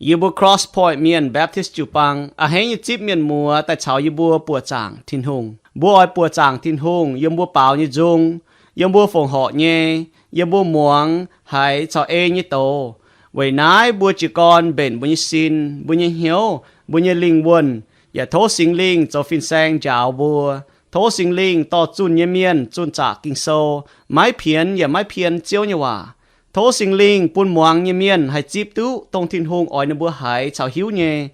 Yie mbuo Cross Point Mienh Baptist jiu-baang a'hneiv nyei zipv mienh muoz daaih caux yie mbuo buoqc zaangc Tin-Hungh. Mbuo oix buoqc zaangc Tin-Hungh yiem mbuo baaux nyei nzung, yiem mbuo fongc horc nyei, yiem mbuo muangx haiz caux ei nyei doz. Weic naaiv mbuo jiez gorn mbenc mbuo nyei sin, mbuo nyei hnyouv, mbuo nyei lingh wuonh, yaac tov Singx Lingh zoux fin-saeng njaaux mbuo. Tov Singx Lingh dorh zunh nyei mienh zunh zaqc Ging-Sou, maiv pienx yaac maiv pien Ziouv nyei waac. Tov Singx Lingh bun muangx nyei mienh haih zipv duqv dongh Tin-Hungh oix ninh mbuo haiz caux hiuv nyei,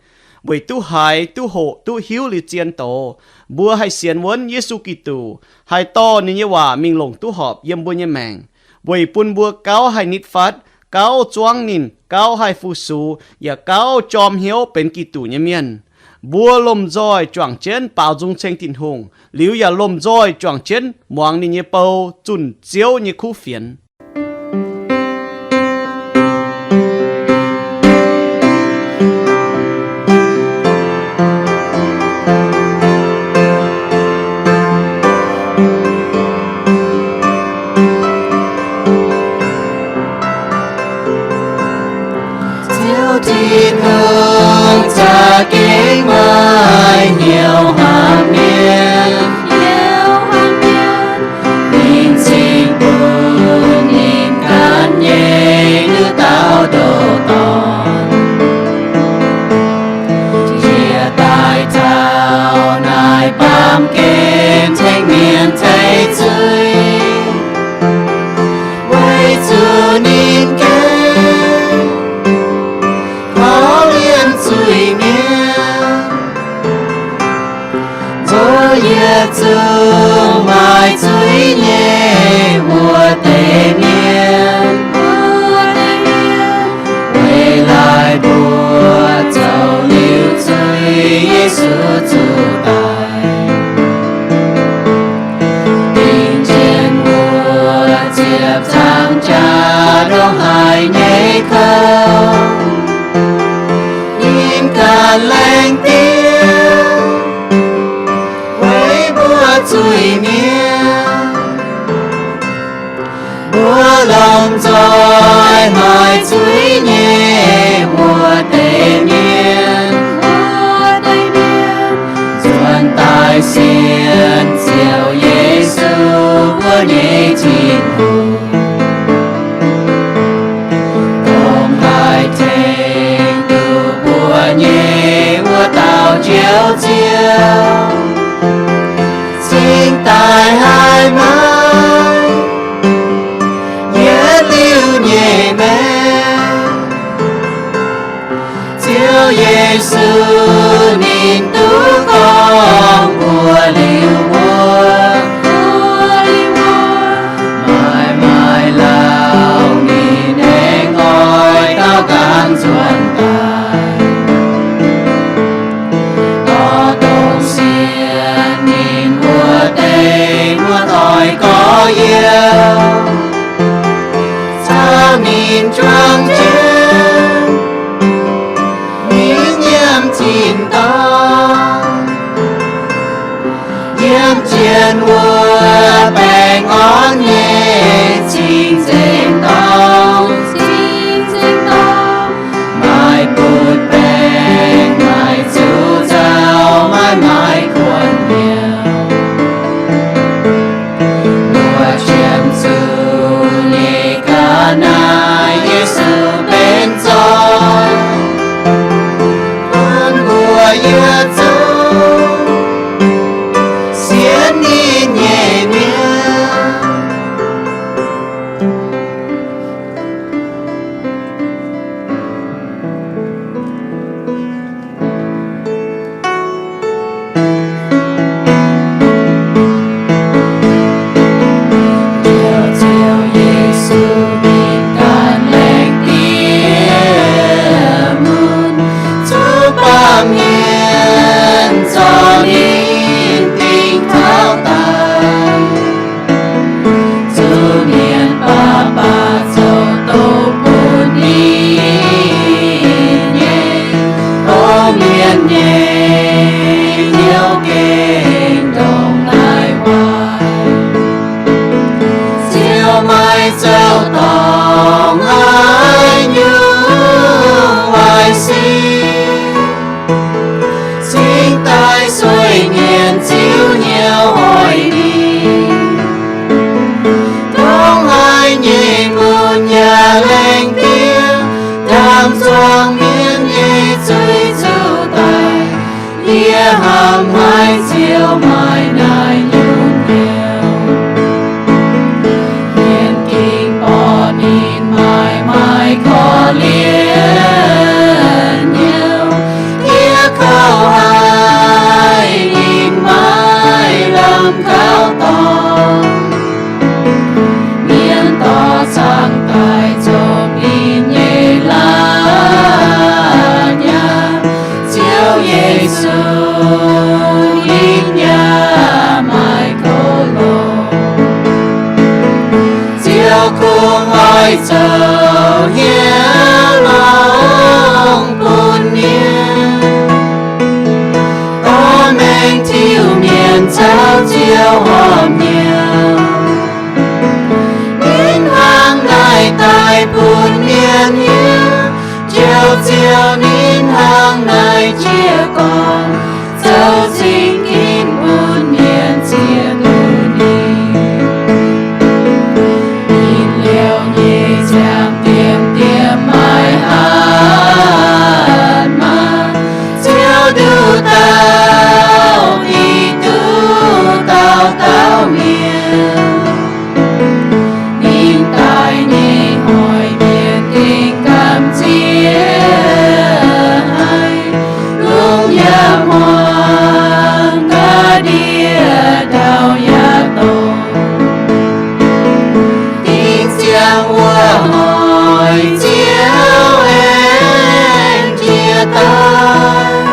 weic duqv haiz, duqv hoqc, duqv hiuv liuz zien doz, mbuo haih sienx wuonv Yesu Giduc, haih dorh ninh nyei waac mingh longc duqv horpc yiem mbuo nyei maengc, weic bun mbuo gauh haih nitv fatv, gauh zuangv ninh, gauh haih fu-sux, yaac gauh jorm hnyouv benx Giduc nyei mienh. Mbuo lomh nzoih juangc jienv baaux nzung ceng Tin-Hungh, liuz yaac lomh nzoih juangc jienv muangx ninh nyei bou zunh Ziouv nyei kuv fienx. Ziouv Tin-Hungh za'gengh maaih hnyouv hnamv mienh, ninh cingx bun ninh ganh nyei nduqc dauh ndoh dorn, jiex daaih taux naaiv baamh gen ceng mienh tei zuiz, weic zuqc ninh gengh korv-lienh zuiz-mienh. Nzou yietc zungv maaih zuiz nyei wuov deix mienh, weic laaix mbuo zoux liuz zuiz Yesu zuqc daic. Dingc jienv wuov ziepc zaangc jaax ndongc haaix nyei kouv, ninh ganh laengz diev weic mbuo zuiz-mienh. Mbuo lomh nzoih maaih zuiz nyei wuov deix mienh, nzuonx daaih sienx Ziouv Yesu, mbuo nyei Tin-Hungh, dongh haih tengx duqv mbuo nyei wuov dauh Njoux Ziouv, cingx daaih haih maiv yietc liuz nyei maengc. Ziouv Yesu ninh duqv gorngv mbuox liuz wuov, maaih maaih lauh ninh aengx oix dauh ganh nzuonx daaih, dorh dongh sienx ninh wuov deix muoz-doic gorx-youz, caux ninh juang jienv mingh nyiemc tin-dorngh. Yie zoux hnyouv longx bun mienh. Dorh mengh Tin-Hungh mienh caux Ziouv horpc hnyouv. Ninh hnangv naaic daaih bun mienh hiuv, Ziouv, Ziouv ninh hnangv naaic jiez gorn zoux cing-ginx bun mienh ziex duqv ninh. Ninh liouh nyei ziangh diemv diemv maaih hatc maaz, Ziouv nduqc dauh, Giduc nduqc dauh dauh mienh. Ninh daaih nyei hoic mienh dingc gamh nziex haic, lungh yaac muangx, ga'ndiev ndau yaac dorngc. Dingc ziangx wuov hoic Ziouv aengx jiex daaih.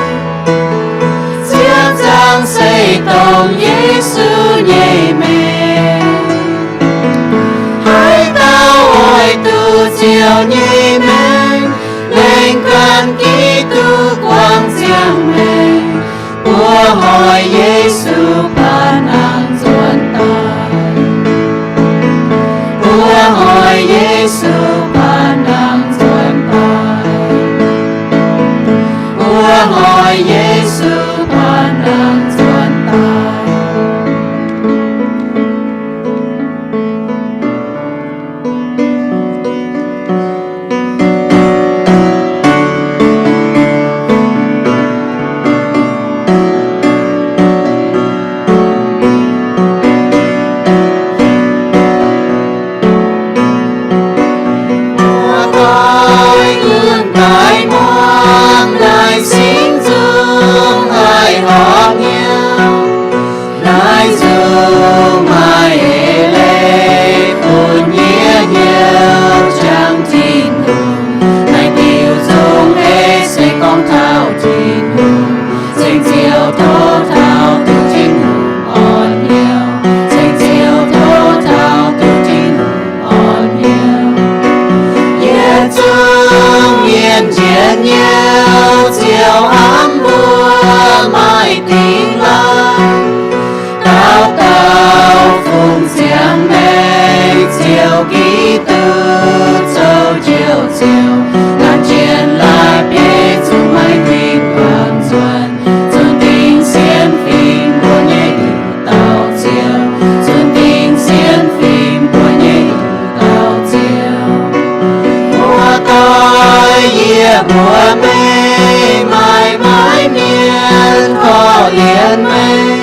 Ziouv zaangc se dongh Yesu nyei maengc. Haaix dauh oix duqv Ziouv nyei maengc, lengc ganh Giduc guangc ziangh maengc, mbuo hoic Yesu baac nangc nzuonx daaih. Mbuo hoic Yesu baac nangc nzuonx daaih. Mbuo hoic Yesu baac nangc nzuonx daaih. Mbuo doix gunv daaih muangx naaiv singx nzung haih horpc hnyouv. Naaiv nzung maaih eix leiz bun yie hnyouv jangx Tin-Hungh. Naaiv diuc nzung eix se gorngv taux Tin-Hungh. Ceng Ziouv tov taux duqv Tin-Hungh orn hnyouv. Ceng Ziouv tov taux duqv Tin-Hungh orn hnyouv. Yietc zungv mienh njien-youh, Ziouv hnamv mbuo maaih dingh laaix. Dauh dauh fungx ziangx maengc Ziouv Giduc zoux Njoux Ziouv. Laanh jienv laaih bieiv zungv maiv dingh buangh nzuonx. Zunc dingc sienx fim mbuo nyei Njoux Dauh Ziouv. Zunc dingc sienx fim mbuo nyei Njoux Dauh Ziouv. Mbuo doix yie mbuo meih, maaih maiv mienh korv-lienh meih.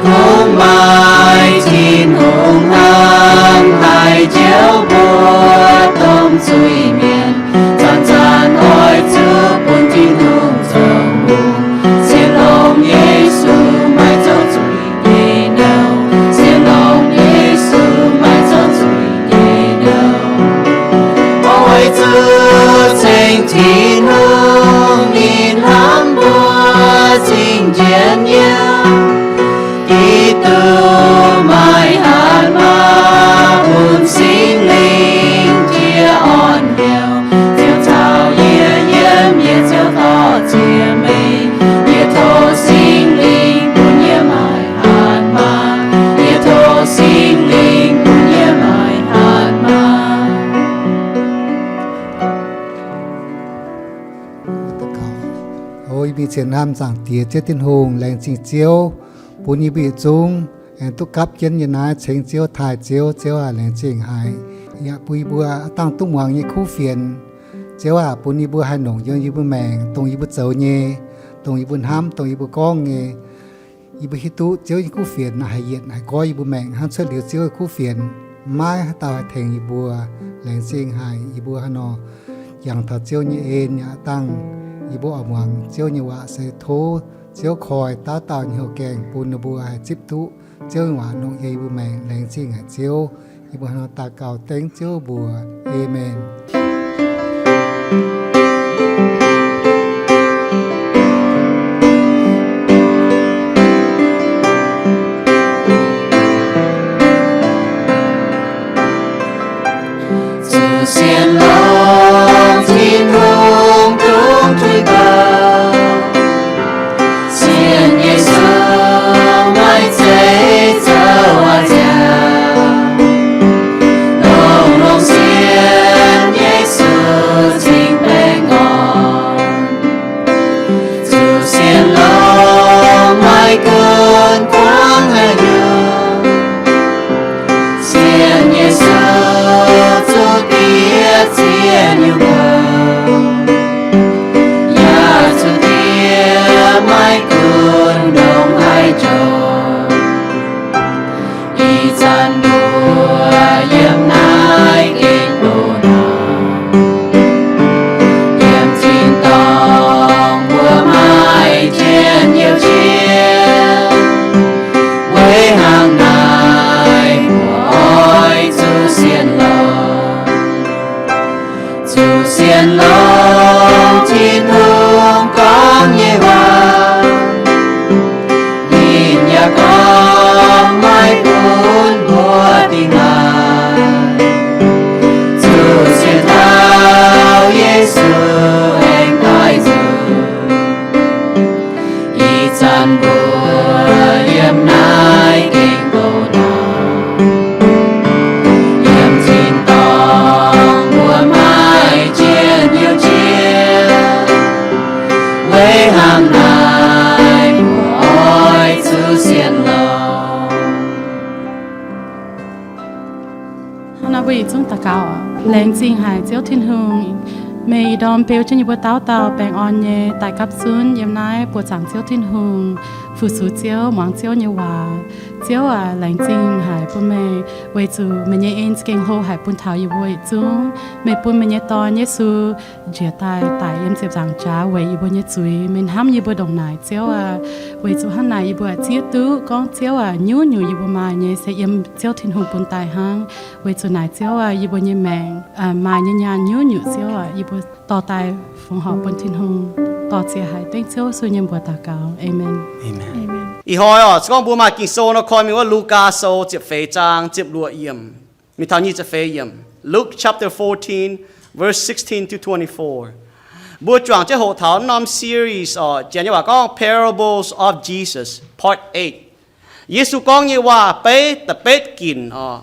Kungx maaih Tin-Hungh hnangv naaiv njoux mbuo domh zuiz-mienh. Zanc-zanc oix zuqc bun Tin-Hungh zoux hungh. Sienx longx Yesu maiv zoux zuiz nyei nouh. Sienx longx Yesu maiv zoux zuiz nyei nouh. Weic zuqc ceng Tin-Hungh ninh hnamv mbuo zingh njien-youh. Giduc maaih hatc maaz bun Singx Lingh jiex orn hnyouv. Ziouv caux yie yiem, yie Ziouv dorh ziex meih. Yie tov Singx Lingh bun yie maaih hatc maaz. Yie tov Singx Lingh bun yie maaih hatc maaz. O yie mbuo cien hnamv Zaangc Diex Ziouv Tin-Hungh, laengz zingh Ziouv bun yie mbuo yietc zungv aengx duqv gapv jienv yiem naaiv cengx Ziouv, taaih Ziouv. Ziouv aac, laengz zingh haic. Yaac bun yie mbuo dangh duqv muangx nyei kuv fienx. Ziouv aac, bun yie mbuo haih longc yiem yie mbuo maengc, dongh yie mbuo zoux nyei, dongh yie mbuo hnamv, dongh yie mbuo gorngv nyei. Yie mbuo hiuv duqv Ziouv nyei kuv fienx haih yietc haih goiv yie mbuo maengc hnangv cuotv liuz Ziouv nyei kuv fienx. Maiv haaix dauh haih tengx yie mbuo. Laengz zingh haic. Yie mbuo haaix nor jangx taux Ziouv nyei en yaac dangh yie mbuo oix muangx Ziouv nyei waac se tov Ziouv koi dauh dauh nyei houh gaengh bun ninh mbuo haih zipv duqv Ziouv nyei waac longc yiem yie mbuo maengc. Laengz zingh haic Ziouv. Yie mbuo haaix nor daux gaux dengv Ziouv mbuox. Aamen. Laengz zingh haic Ziouv Tin-Hungh, meih ih ndorm beu jienv yie mbuo dauh dauh baengh orn nyei daaih gapv zunv yiem naaiv buoqc zaangc Ziouv Tin-Hungh, fu-sux Ziouv, muangx Ziouv nyei waac. Ziouv aac, laengz zingh haic bun meih, weic zuqc meih nyei en za'gengh hlo haic bun taux yie mbuo yietc zungv. Meih bun meih nyei Dorn, Yesu, njiec daaih daic yiem ziepc nzaangc jaax weic yie mbuo nyei zuiz. Meih hnamv yie mbuo ndongc naaic, Ziouv aac. Weic zuqc hnangv naaic yie mbuo zieqv duqv gorngv Ziouv aac, nyungc-nyungc yie mbuo maaih nyei se yiem Ziouv Tin-Hungh bun daaih hnangv. Weic zuqc naaic Ziouv aac, yie mbuo nyei maengc, maaih nyei nyaanh nyungc-nyungc, Ziouv aac, yie mbuo dorh daaih fongc horc bun Tin-Hungh. Dorh ziex haic dengv Ziouv Yesu nyei mbuox daux gaux. Aamen. Ih hnoi oc, se gorngv mbuo maaih Ging-Sou nor, koi mingh wuov Lugaa Sou ziepc feix zaang ziepc luoqc yiemc mingh taux nyic ziepc feix yiemc. Luke chapter fourteen, verse sixteen to twenty-four. Mbuo juangc jienv hoqc taux norm series oc, janx nyei waac gorngv Parables of Jesus, Part eight. Yesu gorngv nyei waac-beiv da'betv ginc oc.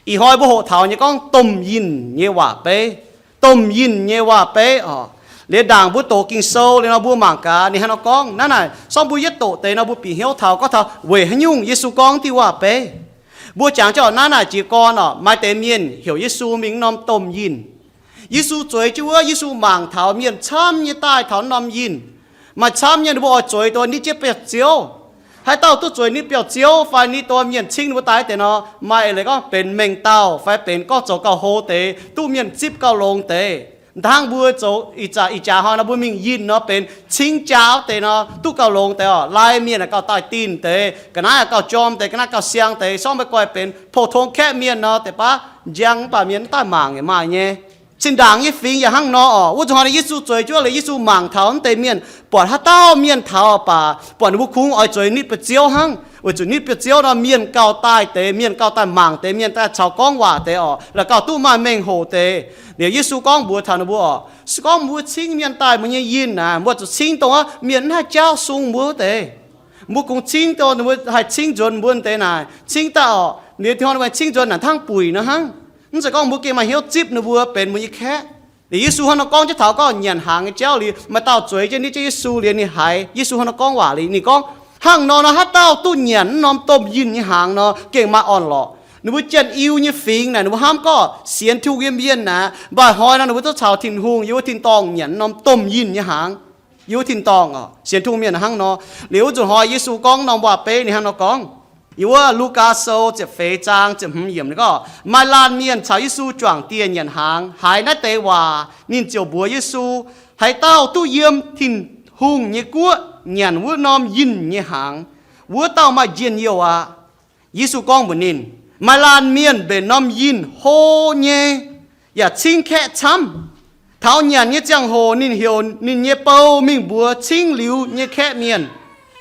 Ih hnoi mbuo hoqc taux nyei gorngv domh yinh nyei waac-beiv. Domh yinh nyei waac-beiv oc. Liuz ndaangc mbuo doqc Ging-Sou liuz nor, mbuo mangc gaax ninh hnangv nor gorngv. Naaiv naaic, sorng mbuo yietv doqc deix nor, mbuo bieqc hnyouv taux gorngv taux weic haaix nyungc Yesu gorngv diuh waac-beiv. Mbuo jangx jienv oc, naaiv naaic jiez gorn oc, maaih deix mienh heuc Yesu mingh norm domh yinh. Yesu zueiz jienv wuov, Yesu mangc taux mienh camv nyei daaih taux norm yinh. Maaih camv nyei ninh mbuo oix zueiz dongh nitv jienv biauv-ziouv. Haaix dauh duqv zueiz nitv biauv-ziouv fai nitv dongh mienh cingv ninh mbuo daaih deix nor, maaih eix leiz gorngv benx mengh dauh fai benx gorngv zoux gauh hlo deix, duqv mienh zipv gauh longx deix. Hnangv mbuo zoux ih jaax, ih jaax hnoi nor, mbuo mingh yinh nor benx cingv jaa wuov deix nor, duqv gauh longx deix oc. Lai mienh aah gauh daaih dinh deix, ga'naaiv aah gauh jorm deix, ga'naaiv gauh siang deix. Sorng mbuo guaih benx pou-tong kaeqv mienh nor, deix baav njang mv baac mienh mv daaih mangc yaac maaih nyei. Zinh ndaangc nyei fingx yaac hnangv nor oc. Wuov zuqc hnoi Yesu zueiz jienv liuz, Yesu mangc taux mv deix mienh, buatc haaix dauh mienh taux baac buatc ninh mbuo kungx oix zueiz nitv biauv-ziouv hnangv, weic zuqc nitv biauv-ziouv nor mienh gauh daaih deix, mienh gauh daaih mangc deix, mienh daaih caux gorngv waac deix oc, la'gauh duqv maaih mengh hoc deix. Liuz Yesu gorngv mbuox taux ninh mbuo oc, se gorngv mbuo cingv mienh daaih mbuo nyei yinh naaic, mbuo zuqc cingv dongh mienh mv haih jaauv sung mbuo wuov deix. Mbuo kungx cingv dongh ninh mbuo haih cingv nzuonx mbuo deix naaic, cingv daaih oc, liuz hnoi ninh mbuo cingv nzuonx naaic hnangv buic nor hnangv. Mv zeiz gorngv mbuo gengh maaih hnyouv zipv ninh mbuo benx mbuo nyei kaeqv. Liuz Yesu hnangv nor gorngv jienv taux gorngv nyanc hnaangx nyei jauv liuz, maaih dauh zueiz jienv nitv jienv Yesu liuz ninh haiz Yesu hnangv nor gorngv waac liuz ninh gorngv, hnangv nor nor haaix dauh duqv nyanc wuov norm domh yinh nyei hnaangx nor gengh maaih orn-lorqc. Ninh mbuo janx-iu nyei fingx naaic ninh mbuo hnamv gorngv sienx Tin-Hungh nyei mienh naaic, mbaaih hnoi nor ninh mbuo duqv caux Tin-Hungh yiem wuov tin-dorngh nyanc norm domh yinh nyei hnaangx. Yiem wuov tin-dorngh oc, sienx Tin-Hungh mienh hnangv nor. Liuz wuov nzunc hnoi Yesu gorngv norm waac-beiv ninh hnangv nor gorngv. Yiem wuov Lugaa Sou ziepc feix zaang ziepc hmz yiemc ninh gorngv, maaih laanh mienh caux Yesu juangc dieh nyanc hnaangx. Haiz naaiv deix waac ninh ziouc mbuox Yesu, haaix dauh duqv yiem Tin-Hungh nyei guoqv nyanc wuov norm yinh nyei hnaangx, wuov dauh maaih njien-youh aqv. Yesu gorngv mbuox ninh, maaih laanh mienh mbenc norm yinh hlo nyei, yaac cingv kaeqv camv. Taux nyanc nyei ziangh hoc ninh heuc ninh nyei bou mingh mbuox cingv liuz nyei kaeqv mienh,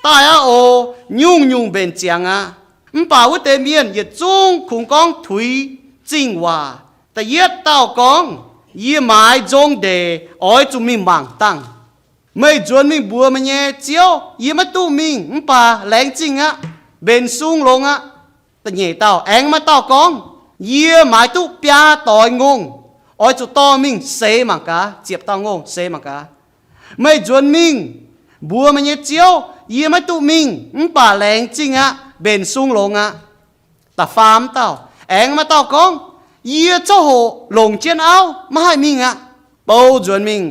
daaih aqv oc, nyungc-nyungc mbenc ziangx aqv. Mv baac wuov deix mienh yietc zungv kungx gorngv tuix zingh waac. Da'yietv dauh gorngv, yie maaiz nzong ndeic, oix zuqc mingh mangc dangh. Meih nzuonx mingh mbuox meih nyei ziouv, yie maiv duqv mingh, mv baac laengz zingh aqv, mbenc sung longx aqv. Da'nyeic dauh, aengx maaih dauh gorngv, yie maaiz duqv biaa doix ngongh, oix zuqc dorh mingh seix mangc gaax. Ziepc dauh ngongh seix mangc gaax. Meih nzuonx mingh mbuox meih nyei ziouv, yie maiv duqv mingh, mv baac laengz zingh aqv, mbenc sung longx aqv. Da'faam dauh, aengx maaih dauh gorngv, yie coqv hoqc longc jienv auv maiv haih mingh aqv. Bou nzuonx mingh,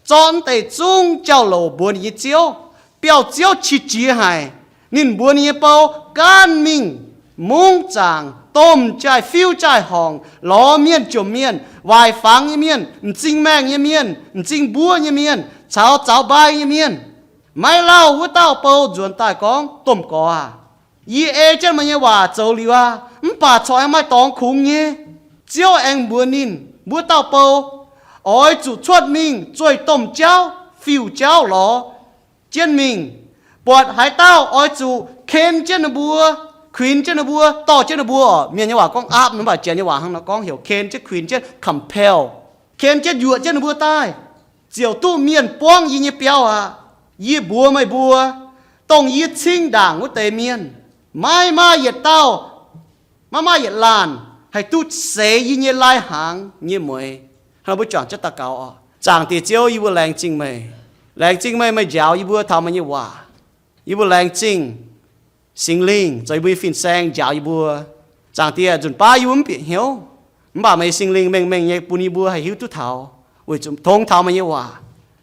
zorqv deix zungv jauv-louc mbuox ninh nyei ziouv. Biauv-ziouv qiex jiez haic. Ninh mbuox ninh nyei bou, gaanv mingh mungv zaangc, domh jaaih-fiuv jaaih-horngc, lorz mienh jomc mienh, waaic fangx nyei mienh, m'zing maengh nyei mienh, m'zing mbuov nyei mienh, caux zaux mbai nyei mienh. Maiv lauh wuov dauh bou nzuonx daaih gorngv, domh gorx aah, yie ei jienv meih nyei waac zoux liuz aqv, mv baac corc aengx maaih dorngx kungx nyei. Ziouv aengx mbuox ninh, wuov dauh bou, oix zuqc cuotv mingh zueih domh jauv, fiuv-jauv lorz jienv mingh. Buatc haaix dauh oix zuqc ken jienv ninh mbuo, kuinx jienv ninh mbuo, dorh jienv ninh mbuo oc. Mienh nyei waac gorngv aapv, mv baac janx nyei waac hnangv nor gorngv heuc ken jienv, kuinx jienv, compel. Ken jienv, yuoqc jienv ninh mbuo daaih, ziouc duqv mienh buangv yie nyei biauv aqv. Yie mbuox meih mbuo, dongh yie cingv ndaangc wuov deix mienh, maiv maaih yietc dauh, maiv maaih yietc laanh haih duqv seix yie nyei lai-hnaangx nyei mueix. Hnangv nor mbuo juangc jienv daux gaux oc. Zaangc Diex Ziouv, yie mbuo laengz zingh meih. Laengz zingh meih, meih njaaux yie mbuo taux meih nyei waac. Yie mbuo laengz zingh Singx Lingh zoux yie mbuo nyei fin-saeng njaaux yie mbuo. Zaangc Diex, nzunc baav yie mbuo mv bieqc hnyouv, Mv baac meih Singx Lingh mengh mengh nyei bun yie mbuo haih hiuv duqv taux, weic zuqc tong taux meih nyei waac.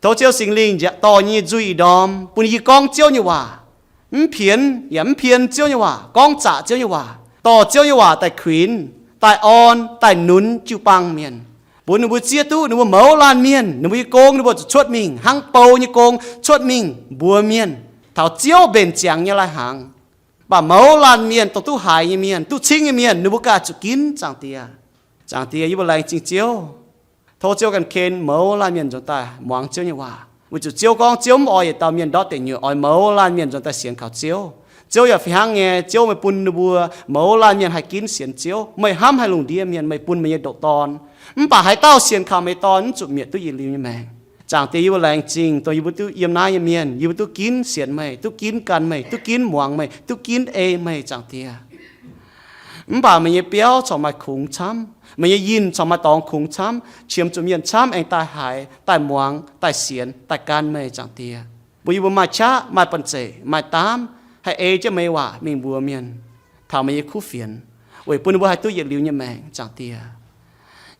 Tov Ziouv Singx Lingh njiec dorh yie nyei nzuih ih ndorm bun yie gorngv Ziouv nyei waac, mv pienx yaac mv pien Ziouv nyei waac, gorngv zaqc Ziouv nyei waac, dorh Ziouv nyei waac daaih kuinx, daaih orn, daaih nunz jiu-baang mienh, bun ninh mbuo zieqv duqv ninh mbuo mouz laanh mienh, ninh mbuo nyei gong ninh mbuo zuqc cuotv mingh hnangv bou nyei gong cuotv mingh mbuox mienh taux Ziouv mbenc ziangx nyei lai-hnaangx. Mv baac mouz laanh mienh dongh duqv haiz nyei mienh, duqv cingv nyei mienh, ninh mbuo ganh zuqc ginv, Zaangc Diex. Zaangc Diex, yie mbuo laengz zingh Ziouv. Tov Ziouv ganh ken mouz laanh mienh nzuonx daaih muangx Ziouv nyei waac, weic zuqc Ziouv gorngv Ziouv mv oix yietc dauh mienh ndortv deic nyuoqc, oix mouz laanh mienh nzuonx daaih sienx kaux Ziouv. Ziouv yaac fih hnangv nyei, Ziouv meih bun ninh mbuo mouz laanh mienh haih ginv sienx Ziouv. Meih hnamv haaix lungh ndiev mienh, meih bun meih nyei ndoqc Dorn. Mv baac haaix dauh sienx kaux meih Dorn mv zuqc mietc duqv yietc liuz nyei maengc. Zaangc Diex, yie mbuo laengz zingh dongh yie mbuo duqv yiem naaiv nyei mienh, yie mbuo duqv ginv sienx meih, duqv ginv gan meih, duqv ginv muangx meih, duqv ginv ei meih, Zaangc Diex. Mv baac meih nyei biauv corc maaih kungx camv, meih nyei yinh corc maaih dorngx kungx camv, qiemx zuqc mienh camv aengx daaih haiz, daaih muangx, daaih sienx, daaih gan meih, Zaangc Diex. Bun yie mbuo maaih qaqv, maaih banh zeic, maaih daamv, haih ei jienv meih nyei waac mingh mbuox mienh taux meih nyei kuv fienx, weic bun ninh mbuo haih duqv yietc liuz nyei maengc, Zaangc Diex.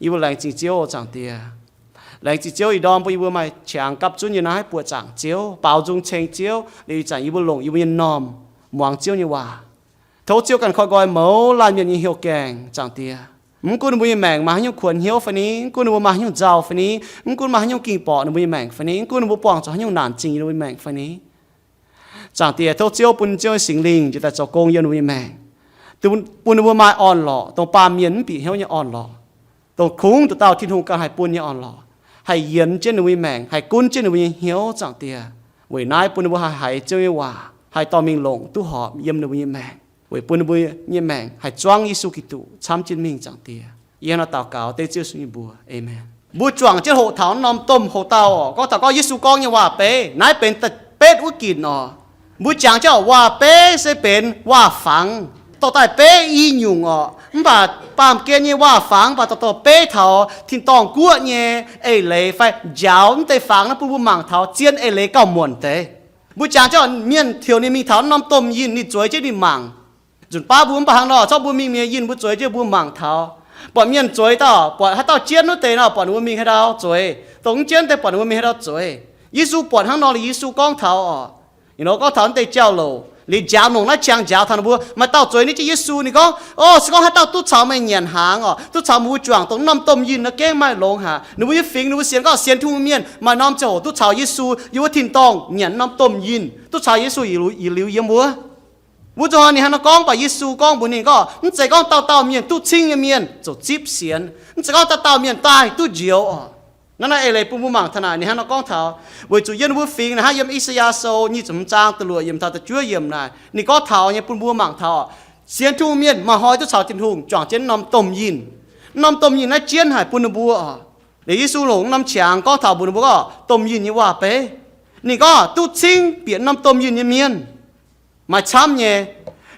Yie mbuo laengz zingh Ziouv, Zaangc Diex. Laengz zingh Ziouv ih ndorm bun yie mbuo maaih qangx gapv zunv yiem naaiv buoqc zaangc Ziouv, baaux nzung ceng Ziouv, liuz ih zanc yie mbuo longc yie mbuo nyei m'normh muangx Ziouv nyei waac. Tov Ziouv ganh koi nqoi mouz laanh mienh nyei hnyouv gaengh, Zaangc Diex. Mv gunv ninh mbuo nyei maengc maaih haaix nyungc kuonx hnyouv fai ni, mv gunv ninh mbuo maaih haaix nyungc nzauh fai ni, mv gunv maaih haaix nyungc ging borqc ninh mbuo nyei maengc fai ni, mv gunv ninh mbuo buangh zuqc haaix nyungc naanc zingh ninh mbuo nyei maengc fai ni, Zaangc Diex, tov Ziouv bun Ziouv nyei Singx Lingh njiec daaih zoux gong yiem ninh mbuo nyei maengc, bun ninh mbuo maaih orn-lorqc, dongh baamh mienh mv bieqc hnyouv nyei orn-lorqc, dongh kungx nduqc dauh Tin-Hungh ganh haih bun nyei orn-lorqc, haih yienx jienv ninh mbuo nyei maengc, haih gunv jienv ninh mbuo nyei hnyouv, Zaangc Diex. Weic naaiv bun ninh mbuo haih haiz Ziouv nyei waac, haih dorh mingh longc duqv horpc yiem ninh mbuo nyei maengc, weic bun ninh mbuo nyei maengc haih zuangv Yesu Giduc camv jienv mingh, Zaangc Diex. Yie hnangv naaiv daux gaux dengv Ziouv Yesu nyei mbuox. Aamen. Mbuo juangc jienv hoqc taux norm domh hoc-dauh oc, gorngv taux gorngv Yesu gorngv nyei waac-beiv, naaiv benx da'betv wuov ginc oc. Mbuo jangx jienv oc, waac-beiv se benx waac-fangx, dorh daaih beiv i nyungc oc. Mv baac baamh gen nyei waac-fangx mv baac dorh dorh beiv taux tin-dorngh guoqv nyei eix leiz fai njaaux mv deix fangx naaiv bun mbuo mangc taux zien eix leiz gauh muonc deix. Mbuo jangx jienv oc, mienh heuc ninh mingh taux norm domh yinh, ninh zueiz jienv ninh mangc. Nzunc baav mbuo mv baac hnangv nor, zorqv mbuo mingh mienh yinh mbuo zueiz jienv mbuo mangc taux. Buatc mienh zueiz dauh, buatc haaix dauh jienv wuov deix nor, buatc ninh mbuo mingh haaix ndau zueiz. Dongh mv jienv deix buatc ninh mbuo mingh haaix ndau zueiz. Yesu buatc hnangv nor liuz Yesu gorngv taux oc, gorngv taux naaiv deix jauv-louc liuz njaaux nongc naaiv qangx njaaux taux ninh mbuo. Maaih dauh zueiz ninh jienv Yesu, ninh gorngv, O, se gorngv haaix dauh duqv caux meih nyanc hnaangx oc, duqv caux meih mbuo juangc dongh norm domh yinh nor gengh maaih longx haic. Ninh mbuo nyei fingx ninh mbuo sienx gorngv sienx Tin-Hungh mienh maaih norm ziangh hoc duqv caux Yesu yiem wuov tin-dorngh nyanc norm domh yinh, duqv caux Yesu yietc liuz yiem wuov. Wuov zuqc hnoi ninh hnangv nor gorngv, mv baac Yesu gorngv mbuox ninh gorngv, Mv zeiz gorngv dauh dauh mienh duqv cingv nyei mienh ziouc zipv sienx. Mv zeiz gorngv dauh dauh mienh daaih duqv njoux oc. Naaiv naaiv eix leiz bun mbuo mangc taux naaic ninh hnangv nor gorngv taux, weic zuqc yiem ninh mbuo fingx naaic hnangv yiem I^saa^yaa Sou nyic ziepc hmz zaang da'luoqc yiemc taux da'juov yiemc naaic ninh gorngv taux nyei bun mbuo mangc taux, sienx Tin-Hungh mienh maaih hnoi duqv caux Tin-Hungh juangc jienv norm domh yinh. Norm domh yinh naaiv jienv haic bun ninh mbuo oc. Liuz Yesu longc norm qangx gorngv taux mbuox ninh mbuo gorngv domh yinh nyei waac-beiv. Ninh gorngv duqv cingv bieqc norm domh yinh nyei mienh maaih camv nyei.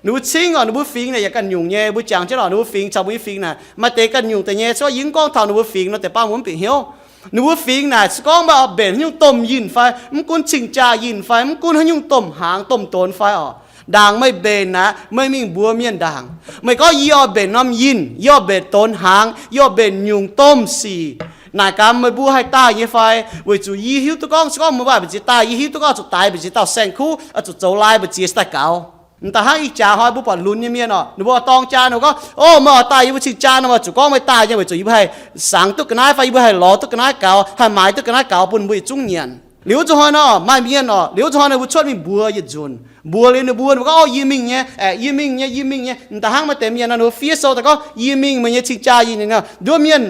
Ninh mbuo cingv oc, ninh mbuo fingx naaic yaac ganh nyungc nyei. Mbuo jangx jienv oc, ninh mbuo fingx caux mbuo nyei fingx naaic maaih deix ganh nyungc deix nyei. Se gorngv yie mv gorngv taux ninh mbuo fingx nor, deix baav mbuo mv bieqc hnyouv. Ninh mbuo fingx naaic se gorngv meih oix mbenc haaix nyungc domh yinh fai mv gunv cing-jaa yinh fai mv gunv haaix nyungc domh hnaangx domh donx fai oc, ndaangc meih mbenc naaic meih mingh mbuox mienh ndaangc, meih gorngv, Yie oix mbenc norm yinh, yie oix mbenc donx hnaangx, yie oix mbenc nyungc domh sic. Naaic gaax meih mbuo haih daaih nyei fai? Weic zuqc yie hiuv duqv gorngv se gorngv meih mbuo mbu'ziex daaih, yie hiuv duqv gorngv zuqc daix mbu'ziex dauh saeng-kuv, zuqc zoux lai mbu'ziex daaih gaux. M'daaih hnangv ih jaax hnoi mbuo buatc lunx nyei mienh oc, ninh mbuo dorng jaa ninh mbuo gorngv, O, meih oix daaih yie mbuo cing-jaa nor, zuqc gorngv meih daaih nyei, weic zuqc yie mbuo haih sangx duqv ga'naaiv fai yie mbuo haih lorz duqv ga'naaiv gaux, haih maaiz duqv ga'naaiv gaux bun mbuo yietc zungv nyanc. Liuz wuov zuqc hnoi nor maaih mienh oc, liuz wuov zuqc hnoi nor mbuo cuotv mingh mbuox yietc nzunc, mbuox liuz ninh mbuo, ninh mbuo gorngv, O, yie mingh nyei, aeqv, yie mingh nyei, yie mingh nyei. M'daaih hnangv maaih deix mienh nor ninh mbuo fiev sou daaih gorngv, Yie mingh meih nyei cing-jaa yinh. Ninh nduov mienh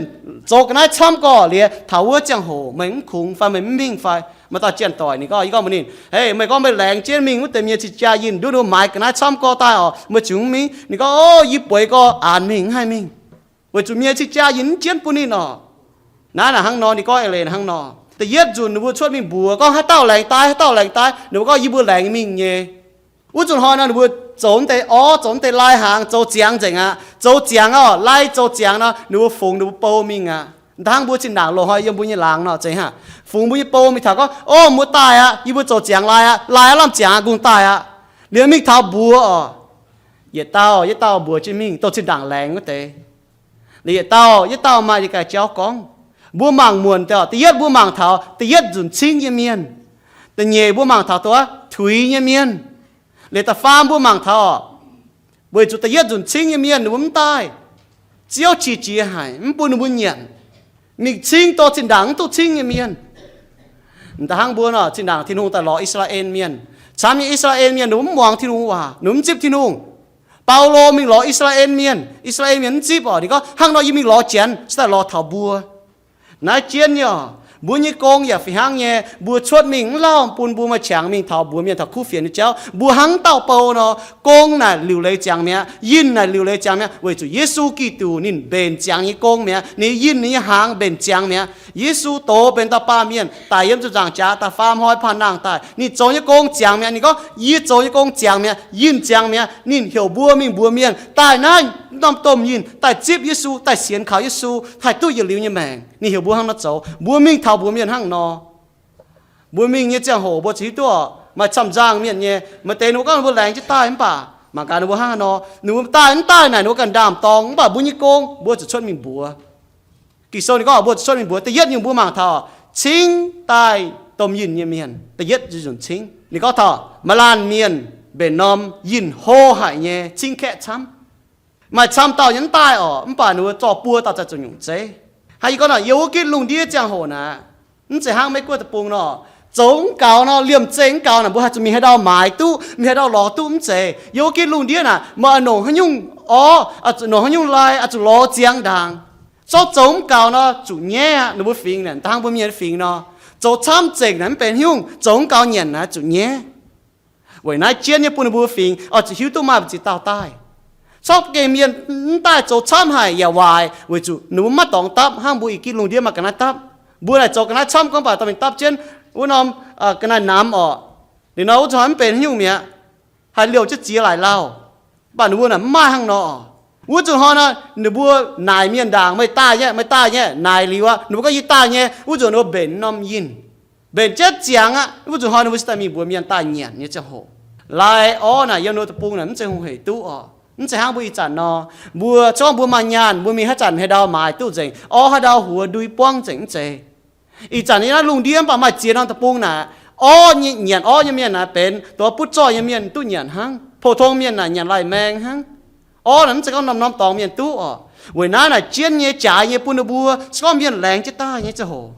zoux ga'naaiv camv gorx liuz, taux wuov ziangh hoc meih mv kungx fai meih mv mingh fai? Maaih dauh janx-doic ninh gorngv, yie gorngv mbuox ninh, Hei, meih gorngv meih laengz jienv mingh wuov deix mienh cing-jaa yinh, nduov ninh mbuo maaiz ga'naaiv camv gorx daaih oc, meih ziouc mv mingh? Ninh gorngv, O, yie bueix gorx aanx mingh, mv haih mingh. Weic zuqc mienh cing-jaa yinh mv jienv bun ninh oc. Naaiv naaic hnangv nor, ninh gorngv eix leiz hnangv nor. Da'yietv nzunc ninh mbuo cuotv mingh mbuox gorngv, Haaix dauh laengz daaih? Haaix dauh laengz daaih? Ninh mbuo gorngv, Yie mbuo laengz mingh nyei. Wuov zuqc hnoi nor ninh mbuo zoux deix orv, zoux deix lai-hnaangx, zoux ziangx nzengc aqv. Zoux ziangx oc, lai zoux ziangx nor ninh mbuo fungx ninh mbuo bou mingh aqv. Hnangv mbuo zinh ndaangc loz-hnoi yiem mbuo nyei laangz nor, zeiz hnangv, fungx mbuo nyei bou mingh taux gorngv, O, mbuo daaih aqv, yie mbuo zoux ziangx lai aqv, lai aqv, lamh ziangx aqv, nqungh daaih aqv. Liuz mingh taux mbuox oc, yietc dauh yietc dauh mbuox jienv mingh, dongh zinh ndaangc laengz wuov deix. Liuz yietc dauh yietc dauh maaih ninh ganh jauv gorngv. Mbuo mangc muonc deix, da'yietv mbuo mangc taux da'yietv nzunc cingv nyei mienh. Da'nyeic mbuo mangc taux dongh wuov tuix nyei mienh. Liuz da'faam mbuo mangc taux, weic zuqc da'yietv nzunc cingv nyei mienh ninh mbuo mv daaih, Ziouv qiex jiez haic, mv bun ninh mbuo nyanc. Mingh cingv dorh zinh ndaangc mv duqv cingv nyei mienh. M'daaih hnangv mbuo nor, zinh ndaangc Tin-Hungh daaih lorz I^saa^laa^en Mienh, camv nyei I^saa^laa^en Mienh ninh mbuo mv muangx Tin-Hungh waac, ninh mbuo mv zipv Tin-Hungh. Baulo mingh lorz I^saa^laa^en Mienh, I^saa^laa^en Mienh mv zipv orqc. Ninh gorngv, hnangv nor yie mingh lorz Janx, se daaih lorz taux mbuo. Naaiv jienv nyei orqc, mbuo nyei gong yaac fih hnangv nyei. Mbuo cuotv mingh mv lauh bun mbuo maaih qangx mingh taux mbuox mienh taux kuv fienx nyei jauv. Mbuo hnangv dauh bou nor, gong naaic liuc leiz ziangx mi'aqv, yinh naaic liuc leiz ziangx mi'aqv, weic zuqc Yesu Giduc ninh mbenc ziangx nyei gong mi'aqv. Ninh nyei yinh, ninh nyei hnaangx mbenc ziangx mi'aqv. Yesu doz benx dauh baamh mienh daic yiem ziepc nzaangc jaax daaih faam hnoi panh nangh daaih, ninh zoux nyei gong ziangx mi'aqv. Ninh gorngv, yie zoux nyei gong ziangx mi'aqv, yinh ziangx mi'aqv. Ninh heuc mbuo mingh mbuox mienh daaih naaiv norm domh yinh daaih zipv Yesu, daaih sienx kaux Yesu, haih duqv yietc liuz nyei maengc. Ninh heuc mbuo hnangv nor zoux. Mbuo mingh taux mbuox mienh hnangv nor. Mbuo mingh nyei ziangh hoc mbuo ziouc hiuv duqv orqc, maaih camv-nzangh mienh nyei, maaih deix ninh mbuo gorngv ninh mbuo laengz jienv daaih mv baac mangc gaax ninh mbuo hnangv haaix nor. Ninh mbuo daaih mv daaih naaic ninh mbuo ganh ndaam-dorng, mv baac mbuo nyei gong mbuo zuqc cuotv mingh mbuox. Ging-Sou ninh gorngv mbuo zuqc cuotv mingh mbuox. Da'yietv nyungc mbuo mangc taux cingv daaih domh yinh nyei mienh, da'yietv nzunc cingv. Ninh gorngv taux maaih laanh mienh mbenc norm yinh hlo haic nyei cingv kaeqv camv. Maaih camv dauh nyei mv daaih orqc, mv baac ninh mbuo zorqv buo dauh za'gengh zuqc nyungc zeiv. Hnangv yie gorngv nor, yiem wuov gitv lungh ndiev ziangh hoc naaic, mv zeiz hnangv Meiv Guoqv deic-bung nor, zoux mv gaux nor, liemh zeih mv gaux naaic, mbuo haih zuqc mingh haaix ndau maaiz duqv, mingh haaix ndau lorz duqv mv zeiz. Yiem wuov gitv lungh ndiev naaic, meih oix nongc haaix nyungc orv, oix zuqc nongc haaix nyungc lai, oix zuqc lorz ziangx ndaangc. Zorqv zoux mv gaux nor, zuqc nyaiv aqv. Ninh mbuo fingx naaic, dangh mbuo mienh fingx nor, zoux camv zengc naaic mv benx haaix nyungc, zoux mv gaux nyanc naaic zuqc nyaiv. Weic naaiv jienv nyei bun ninh mbuo fingx oix zuqc hiuv duqv maaih mbu'ziex dauh daaih. Corc gengh mienh mv daaih zoux camv haic yaac waaic, weic zuqc ninh mbuo maiv dorngx dapv hnangv mbuo ih gitv lungh ndiev maaih ga'naaiv dapv. Mbuo naaic zoux ga'naaiv camv gorngv baac dorh mingh dapv jienv wuov norm ga'naaiv namx orqc. Liuz nor wuov zuqc hnoi mv benx haaix nyungc mi'aqv, haih liouh jienv ziex laaix lauh. Mv baac ninh mbuo naaic mv maaih hnangv nor. Wuov zuqc hnoi nor, ninh mbuo naaic mienh ndaangc, meih daaih nyei, meih daaih nyei, naaic liuz aqv, ninh mbuo gorngv yie daaih nyei, wuov zuqc ninh mbuo mbenc norm yinh, mbenc jienv ziangx aqv. Wuov zuqc hnoi ninh mbuo cingx daaih mingh mbuox mienh daaih nyanc nyei ziangh hoc. Lai orv naaic yiem ninh mbuo deic-bung naaic mv zeiz hungh heic duqv orqc. Mv zeiz hnangv mbuo ih zanc nor, mbuo corc mbuo maaih nyaanh, mbuo mingh haaix zanc haaix ndau maaiz duqv nzengc, orv haaix ndau huox ndui buangv nzengc mv zeiz. Ih zanc yiem naaiv lungh ndiev mv baac maaih ziex norm deic-bung naaic, orv nyei, nyanc orv nyei mienh naaic benx dongh butv zoih nyei mienh duqv nyanc hnangv. Pou-tong mienh naaic nyanc laih maeng hnangv. Orv naaic mv zeiz gorngv norm-norm dorngx mienh duqv orqc. Weic naaiv naaic jienv nyei jaaix nyei bun ninh mbuo, se gorngv mienh laengz jienv daaih nyei ziangh hoc,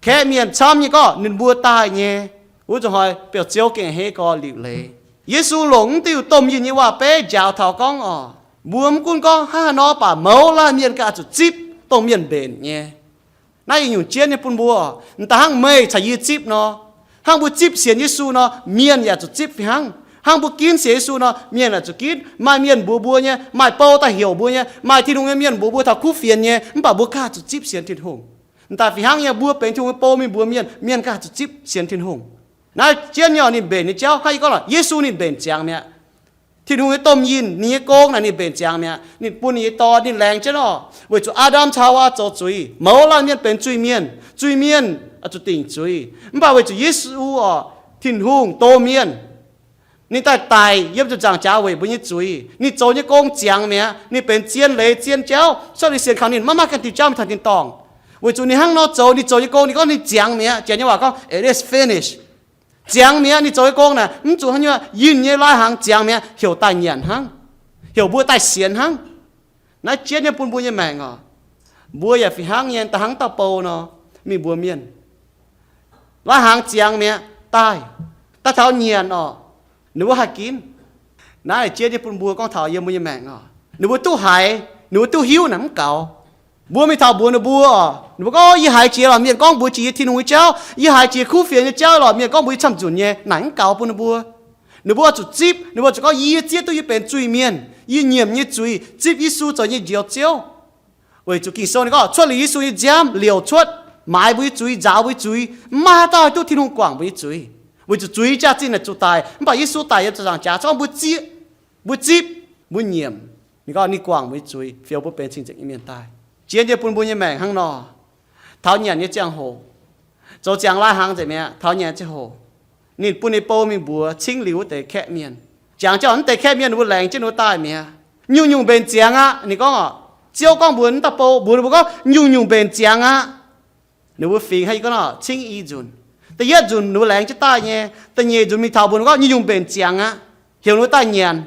kaeqv mienh camv nyei gorngv ninh mbuo daaih nyei, wuov zuqc hnoi biauv-ziouv gengh a'hneiv gorx liuc leiz. Yesu longc mv diuh domh yinh nyei waac-beiv njaaux taux gorngv orqc, mbuo mv gunv gorngv hnangv haaix nor baac mouz laanh mienh ganh zuqc zipv dongh mienh mbenc nyei. Naaiv ih nyungc jienv nyei bun mbuo, m'daaih hnangv meih caux yie zipv nor, hnangv mbuo zipv sienx Yesu nor, mienh yaac zuqc zipv fih hnangv. Hnangv mbuo ginv sienx Yesu nor, mienh yaac zuqc ginv. Maaih mienh mbuox mbuo nyei, maaih bou daaih heuc mbuo nyei, maaih Tin-Hungh nyei mienh mbuox mbuo taux kuv fienx nyei, mv baac mbuo ganh zuqc zipv sienx Tin-Hungh. M'daaih fih hnangv nyei, mbuo benx Tin-Hungh nyei bou mingh mbuox mienh, mienh ganh zuqc zipv sienx Tin-Hungh. Naaiv jienv nyei orqc, ninh mbenc nyei jauv hnangv yie gorngv lorqc, Yesu ninh mbenc ziangx mi'aqv. Tin-Hungh nyei domh yinh, ninh nyei gong naaic ninh mbenc ziangx mi'aqv. Ninh bun ninh nyei Dorn ninh laengz jienv orqc, weic zuqc Aa^ndam caux Haawaa zoux zuiz, mouz laanh mienh benx zuiz-mienh, zuiz-mienh zuqc dingc zuiz. Mv baac weic zuqc Yesu orqc, Tin-Hungh doh mienh, ninh daaih daic yiem ziepc nzaangc jaax weic mbuo nyei zuiz. Ninh zoux nyei gong ziangx mi'aqv. Ninh benx zien leiz zien jauv, cuotv liuz sienx kaux ninh maiv maaih ganh diuh jauv mingh taux tin-dorngh. Weic zuqc ninh hnangv nor zoux, ninh zoux nyei gong ninh gorngv ninh ziangx mi'aqv. Janx nyei waac gorngv, it is finished. Ziangx mi'aqv. Ninh zoux nyei gong naaic mv zuqc haaix nyungc, yinh nyei lai-hnaangx ziangx mi'aqv, heuc daaih nyanc hnangv, heuc mbuo daaih sienx hnangv. Naaiv jienv nyei bun mbuo nyei maengc orqc. Mbuo yaac fih hnangv nyei, da'hnangv dauh bou nor, mingh mbuox mienh, lai-hnaangx ziangx mi'aqv, daaih, daaih taux nyanc orqc, ninh mbuo haih ginv. Naaiv jienv nyei bun mbuo gorngv taux yiem mbuo nyei maengc orqc, ninh mbuo duqv haiz, ninh mbuo duqv hiuv naaic mv gaux. Mbuo mingh taux mbuox ninh mbuo orqc, ninh mbuo gorngv, yie haiz jiex lorqc, mienh gorngv mbuox jiex yie Tin-Hungh nyei jauv, yie haiz jiex kuv fienx nyei jauv lorqc, mienh gorngv mbuox yie camv-nzunc nyei, naaic mv gaux bun ninh mbuo. Ninh mbuo zuqc zipv, ninh mbuo zuqc gorngv, yie zieqv duqv yie benx zuiz-mienh, yie nyiemc nyei zuiz, zipv Yesu zoux nyei Njoux Ziouv. Weic zuqc Ging-Sou ninh gorngv, cuotv liuz Yesu nyei nziaamv liouc cuotv, maaiz mbuo nyei zuiz, nzaaux mbuo nyei zuiz, mv maaih haaix dauh haih duqv Tin-Hungh guangc mbuo nyei zuiz. Weic zuqc zuiz jaax-zinh naaic zuqc daic, mv baac Yesu daic yiem ziepc nzaangc jaax, gorngv mbuo zieqv, mbuo zipv, mbuo nyiemc. Ninh gorngv ninh guangc mbuo nyei zuiz, fioux mbuo benx cing-nzengc nyei mienh daaih. Jiex nyei bun mbuo nyei maengc hnangv nor, taux nyanc nyei ziangh hoc, zoux ziangx lai-hnaangx nzengc mi'aqv. Taux nyanc ziangh hoc, ninh bun ninh bou mingh mbuox cingv liuz wuov deix kaeqv mienh. Jangx jienv mv deix kaeqv mienh, ninh mbuo laengz jienv ninh mbuo daaih mi'aqv. Nyungc-nyungc mbenc ziangx aqv. Ninh gorngv orqc, Ziouv gorngv mbuox wuov dauh bou, mbuox ninh mbuo gorngv nyungc-nyungc mbenc ziangx aqv. Ninh mbuo fingx haiz gorngv nor cingv i nzunc. Da'yietv nzunc ninh mbuo laengz jienv daaih nyei. Da'nyeic nzunc mingh taux mbuox ninh mbuo gorngv nyungc-nyungc mbenc ziangx aqv. Heuc ninh mbuo daaih nyanc.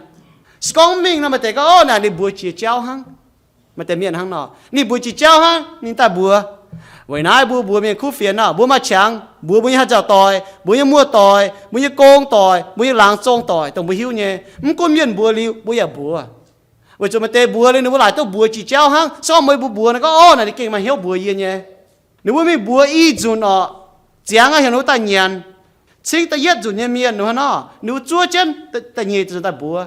Se gorngv mingh nor maaih deix gorngv, Ov, naaic ninh mbuox jiex jauv hnangv. Maaih deix mienh hnangv nor, ninh mbuox jiex jauv hnangv, ninh daaih mbuox. Weic naaiv mbuo mbuox mienh kuv fienx nor, mbuo maaih qangx mbuox mbuo nyei haaix nzauc doic, mbuo nyei muoz-doic, mbuo nyei gong doic, mbuo nyei laangz zong doic, dongh mbuo hiuv nyei. Mv gunv mienh mbuox liuz, mbuo yaac mbuox. Weic zuqc maaih deix mbuox liuz ninh mbuo laaic duqv mbuox jiex jauv hnangv. Se gorngv meih mbuo mbuox naaic gorngv, Ov, naaic ninh gengh maaih hnyouv mbuox yie nyei. Ninh mbuo mingh mbuox i nzunc orqc, ziangx aqv, heuc ninh mbuo daaih nyanc. Cingv da'yietv nzunc nyei mienh nor, ninh mbuo zuov jienv da'nyeic nzunc daaih mbuox.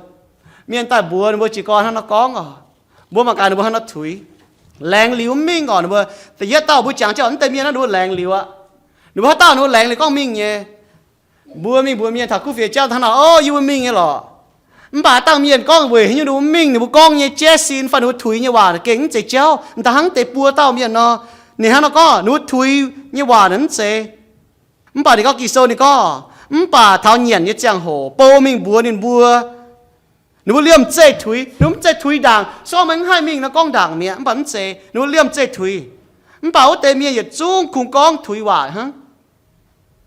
Mienh daaih mbuox ninh mbuo jiez gorn hnangv nor gorngv orqc, mbuo mangc gaax ninh mbuo hnangv nor tuix. Laengz liuz mv mingh orqc, ninh mbuo da'yietv dauh mbuo jangx jienv orqc, mv deix mienh naaiv ninh mbuo laengz liuz aqv. Ninh mbuo haaix dauh ninh mbuo laengz liuz gorngv mingh nyei. Mbuo mingh mbuox mienh taux kuv fienx jauv hnangv nor, Ov, yie mbuo mingh nyei lorqc. Mv baac haaix dauh mienh gorngv weic haaix nyungc ninh mbuo mingh, ninh mbuo gorngv nyei jaiv sin fai ninh mbuo tuix nyei waac gengh mv zeiz jauv. Da'hnangv deix buo dauh mienh nor, ninh hnangv nor gorngv ninh mbuo tuix nyei waac naaic mv zeiz. Mv baac ninh gorngv Ging-Sou ninh gorngv, mv baac taux nyanc nyei ziangh hoc bou mingh mbuox ninh mbuo, ninh mbuo liemh zeih tuix, ninh mbuo mv zeiz tuix ndaangc. Se gorngv meih mv haih mingh nor gorngv ndaangc mi'aqv, mv baac mv zeiz, ninh mbuo liemh zeih tuix. Mv baac wuov deix mienh yietc zungv kungx gorngv tuix waac hnangv.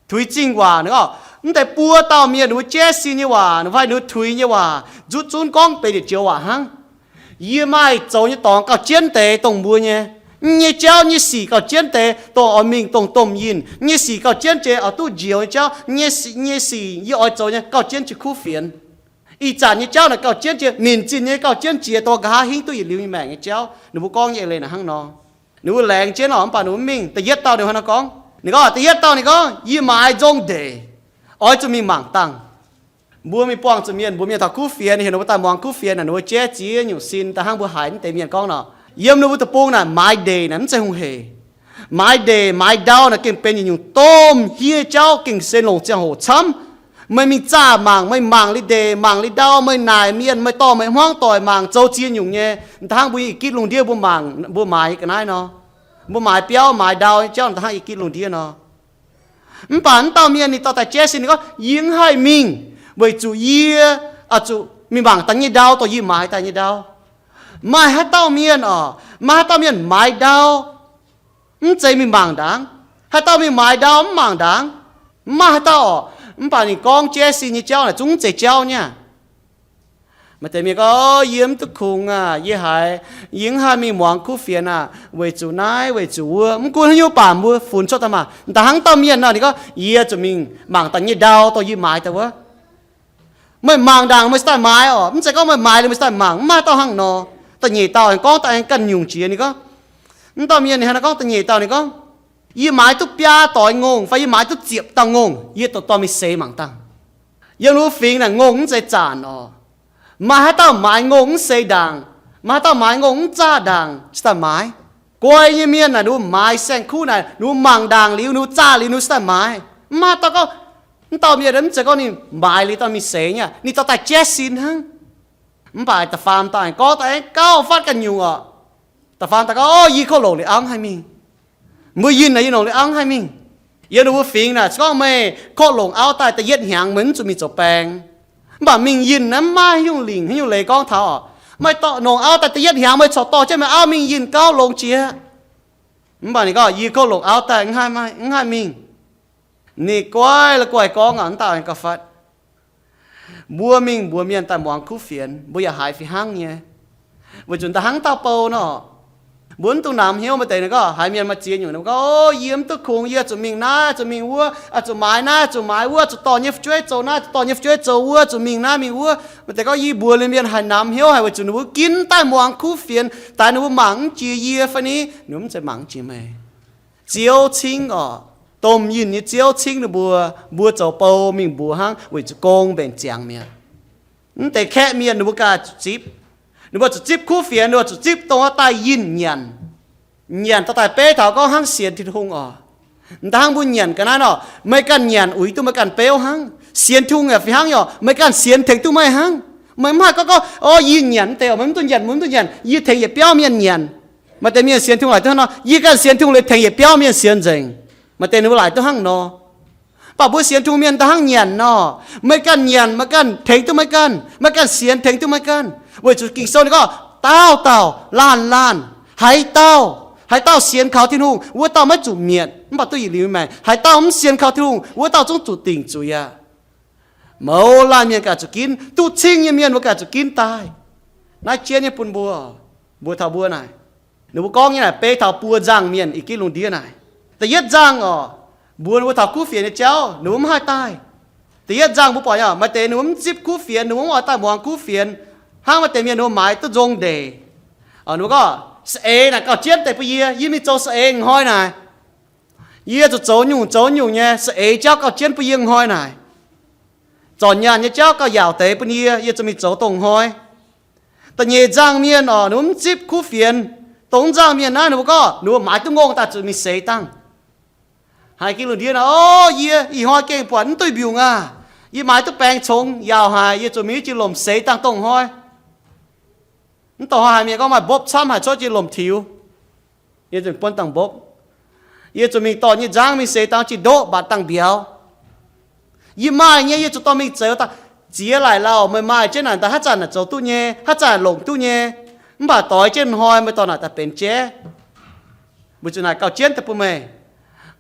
Tuix zingh waac ninh gorngv, mv deix buo dauh mienh ninh mbuo jaiv sin nyei waac, ninh mbuo fai ninh mbuo tuix nyei waac nzuqc zunv gorngv benx yietc joux waac hnangv. Yie maaih zoux nyei dorngx gauh jienv deix dongh mbuo nyei. Yie nyei jauv nyei sic gauh jienv deix dongh oix mingh dongh domh yinh. Yie nyei sic gauh jienv jiex oix duqv njoux nyei jauv. Yie nyei sic yie oix zoux nyei gauh jienv jiex kuv fienx. Ih zanc nyei jauv naaic gauh jienv jiex, minc zinh nyei gauh jienv jiex dongh nqa'haav hingv duqv yietc liuz nyei maengc nyei jauv. Ninh mbuo gorngv nyei eix leiz naaic hnangv nor. Ninh mbuo laengz jienv orqc, mv baac ninh mbuo mv mingh. Da'yietv dauh ninh hnangv nor gorngv, ninh gorngv, da'yietv dauh ninh gorngv, Yie maaiz nzong ndeic, oix zuqc mingh mangc dangh. Mbuo mingh buangh zuqc mienh, mbuox mienh taux kuv fienx, heuc ninh mbuo daaih muangx kuv fienx naaic, ninh mbuo jaiv ziex nyungc sin da'hnangv mbuo haiz mv deix mienh gorngv nor. Yiem ninh mbuo deic-bung naaic maaiz ndeic naaic mv zeiz hungh heic. Maaiz ndeic maaiz ndau naaic gengh benx yietc nyungc domh hieh jauv, gengh se longc ziangh hoc camv. Meih mingh zaah mangc, meih mangc liuz ndeic mangc liuz ndau, meih naaic mienh, meih dorh meih hmuangv doic mangc, zoux ziex nyungc nyei. Da'hnangv mbuo nyei i gitv lungh ndiev mbuo mangc, mbuo maaiz ga'naaiv nor, mbuo maaiz biauv maaiz ndau nyei jauv da'hnangv i gitv lungh ndiev nor. Mv baac wuov dauh mienh ninh dorh daaih jaiv sin ninh gorngv, Yie mv haih mingh, weic zuqc yie oix zuqc mingh mangc dangh nyei ndau, dorh yie maaiz daaih nyei ndau. Maaih haaix dauh mienh orqc, maaih haaix dauh mienh maaiz ndau mv zeiz mingh mangc ndaangc? Haaix dauh mingh maaiz ndau mv mangc ndaangc? Mv maaih haaix dauh orqc. Mv baac ninh gorngv jaiv sin nyei jauv naaic zungv mv zeiz jauv nyei aqv. Maaih deix mienh gorngv, Yie mv duqv kungx aqv, yie haiz yie mv haih mingh muangx kuv fienx aqv, weic zuqc naaiv weic zuqc wuov. Mv gunv haaix nyungc baac mbuo funx cuotv daaih maah, da'hnangv dauh mienh nor, ninh gorngv, Yie zuqc mingh mangc dangh nyei ndau dorh yie maaiz daaih wuov. Meih mangc ndaangc meih cingx daaih maaiz orqc. Mv zeiz gorngv meih maaiz liuz meih cingx daaih mangc. Mv maaih dauh hnangv nor. Da'nyeic dauh gorngv daaih aengx ganh nyungc jiex ninh gorngv, mv dauh mienh ninh hnangv naaiv gorngv, da'nyeic dauh ninh gorngv, Yie maaiz duqv biaa doix ngongh fai yie maaiz duqv ziepc dauh ngongh, yie dorh dorh mingh seix mangc dangh. Yiem ninh mbuo fingx naaic ngongh mv zeiz zaanc orqc. Maaih haaix dauh maaiz ngongh mv seix ndaangc? Maaih haaix dauh maaiz ngongh mv zaah ndaangc cingx daaih maaiz? Guai nyei mienh naaic ninh mbuo maaiz saeng-kuv naaic, ninh mbuo mangc ndaangc liuz, ninh mbuo zaah liuz, ninh mbuo cingx daaih maaiz. Mv maaih dauh gorngv, mv dauh mienh mv zeiz gorngv ninh maaiz liuz dorh mingh seix nyei, ninh dorh daaih jaiv sin hnangv. Mv baac da'faam dauh aengx gorngv daaih aengx gauh fatv ganh nyungc orqc. Da'faam dauh gorngv, Yie kov longc liuz auv mv haih mingh. Mbuo yinh naaic yie longc liuz auv mv haih mingh. Yiem ninh mbuo fingx naaic, se gorngv meih kov longc auv daaih da'yietv hnyangx meih mv zuqc mingh zoux baeng. Mv baac mingh yinh naaiv mv maaih haaix nyungc lingc haaix nyungc leiz gorngv taux orqc. Meih dorh longc auv daaih da'yietv hnyangx meih corc dorh jienv meih auv mingh yinh gauh longx jiex. Mv baac ninh gorngv, Yie kov longc auv daaih mv haih, mv haih mingh. Ninh guai la'guaih gorngv aqv, mv dauh aengx gauh fatv. Mbuo mingh mbuox mienh daaih muangx kuv fienx, mbuo yaac haiz fih hnangv nyei. Weic zuqc da'hnangv dauh bou nor, mbuo mv dungx namx hnyouv. Maaih deix ninh gorngv haiz mienh maaih ziex nyungc, ninh gorngv, O, yie mv duqv kungx, yie zuqc mingh naaiv, zuqc mingh wuov, zuqc maaiz naaiv, zuqc maaiz wuov, zuqc dorh nyei fu'jueiv zoux naaiv, zuqc dorh nyei fu'jueiv zoux wuov, zuqc mingh naaiv mingh wuov. Maaih deix gorngv yie mbuox liuz mienh haih namx hnyouv haic, weic zuqc ninh mbuo ginv daaih muangx kuv fienx, daaih ninh mbuo mangc mv jiex yie fai ni, ninh mbuo mv zeiz mangc mv jiex meih. Ziouv cingv orqc, domh yinh nyei Ziouv cingv ninh mbuo, mbuo zoux bou mingh mbuox hnangv weic zuqc gong mbenc ziangx mi'aqv. Mv deix kaeqv mienh ninh mbuo ganh zuqc zipv. Ninh mbuo zuqc zipv kuv fienx, ninh mbuo zuqc zipv dongh daaih yinh nyanc. Nyanc dorh daaih beiv taux gorngv hnangv sienx Tin-Hungh orqc. Da'hnangv mbuo nyanc ga'naaiv nor, meih ganh nyanc uix duqv meih ganh beuv hnangv. Sienx Tin-Hungh yaac fih hnangv nyei orqc, meih ganh sienx tengx duqv meih hnangv. Meih mv haih gorngv gorngv, O, yie nyanc mv deix orqc, meih mv duqv nyanc, meih mv duqv nyanc, yie tengx yietc biauv mienh nyanc. Maaih deix mienh sienx Tin-Hungh laaic duqv hnangv nor, yie ganh sienx Tin-Hungh liuz tengx yietc biauv mienh sienx nzengc. Maaih deix ninh mbuo laaic duqv hnangv nor. Mv baac mbuo sienx Tin-Hungh mienh da'hnangv nyanc nor, meih ganh nyanc meih ganh tengx duqv meih ganh, meih ganh sienx tengx duqv meih ganh. Weic zuqc Ging-Sou ninh gorngv, Dauh dauh laanh laanh, haaix dauh, haaix dauh sienx kaux Tin-Hungh, wuov dauh maiv zuqc mietc, mv baac duqv yietc liuz maengc. Haaix dauh mv sienx kaux Tin-Hungh, wuov dauh zungv zuqc dingc zuiz aqv. Mouz laanh mienh ganh zuqc ginv, duqv cingv nyei mienh mbuo ganh zuqc ginv daaih. Naaiv jienv nyei bun mbuo, mbuox taux mbuo naaic, ninh mbuo gorngv nyei naaic, beiv taux buo nzangc mienh i gih lungh ndiev naaic. Da'yietv nzangc oc, mbuox ninh mbuo taux kuv fienx nyei jauv, ninh mbuo mv haih daaih. Da'yietv nzangc mbuo buatc nyei, maaih deix ninh mbuo mv zipv kuv fienx, ninh mbuo mv oix daaih muangx kuv fienx, hnangv maaih deix mienh ninh mbuo maaiz duqv nzong ndeic. Ninh mbuo gorngv, saeng-eix naaic gauh jienv deix bun yie, yie mingh zoux saeng-eix hnoi naaic. Yie zuqc zoux nyungc zoux nyungc nyei saeng-eix jauv gauh jienv bun yie hnoi naaic. Zorc nyaanh nyei jauv gauh yaauc deix bun yie, yie zuqc mingh zoux dongh hnoi. Da'nyeic nzangc mienh oc, ninh mbuo mv zipv kuv fienx. Dongh nzangc mienh naaiv ninh mbuo gorngv ninh mbuo maaiz duqv ngongh daaih zuqc mingh seix dangh. Haiz gih lungh ndiev naaic, o, yie ih hnoi gengh buatc mv duih mbiungc aqv. Yie maaiz duqv baengc congx yaauc haic, yie zuqc mingh jiex lomc seix dangh dongh hnoi. Mv dongh hnoi haiz mienh gorngv maaih mbopv camv haic, cuotv jiex lomc tiux. Yie zuqc bun dangh mbopv. Yie zuqc mingh dorh nyei nzangv mingh seix dangh jiex ndoqv mbatc dangh mbiauz. Yie maaih nyei, yie zuqc dorh mingh zeix daaih. Ziex laaic lauh meih maaih jienv naaic daaih haaix zanc naaic zoux duqv nyei, haaix zanc longc duqv nyei. Mv baac doix jienv hnoi meih dorh naaic daaih benx jaiv. Weic zuqc naaic gauh jienv deix bun meih.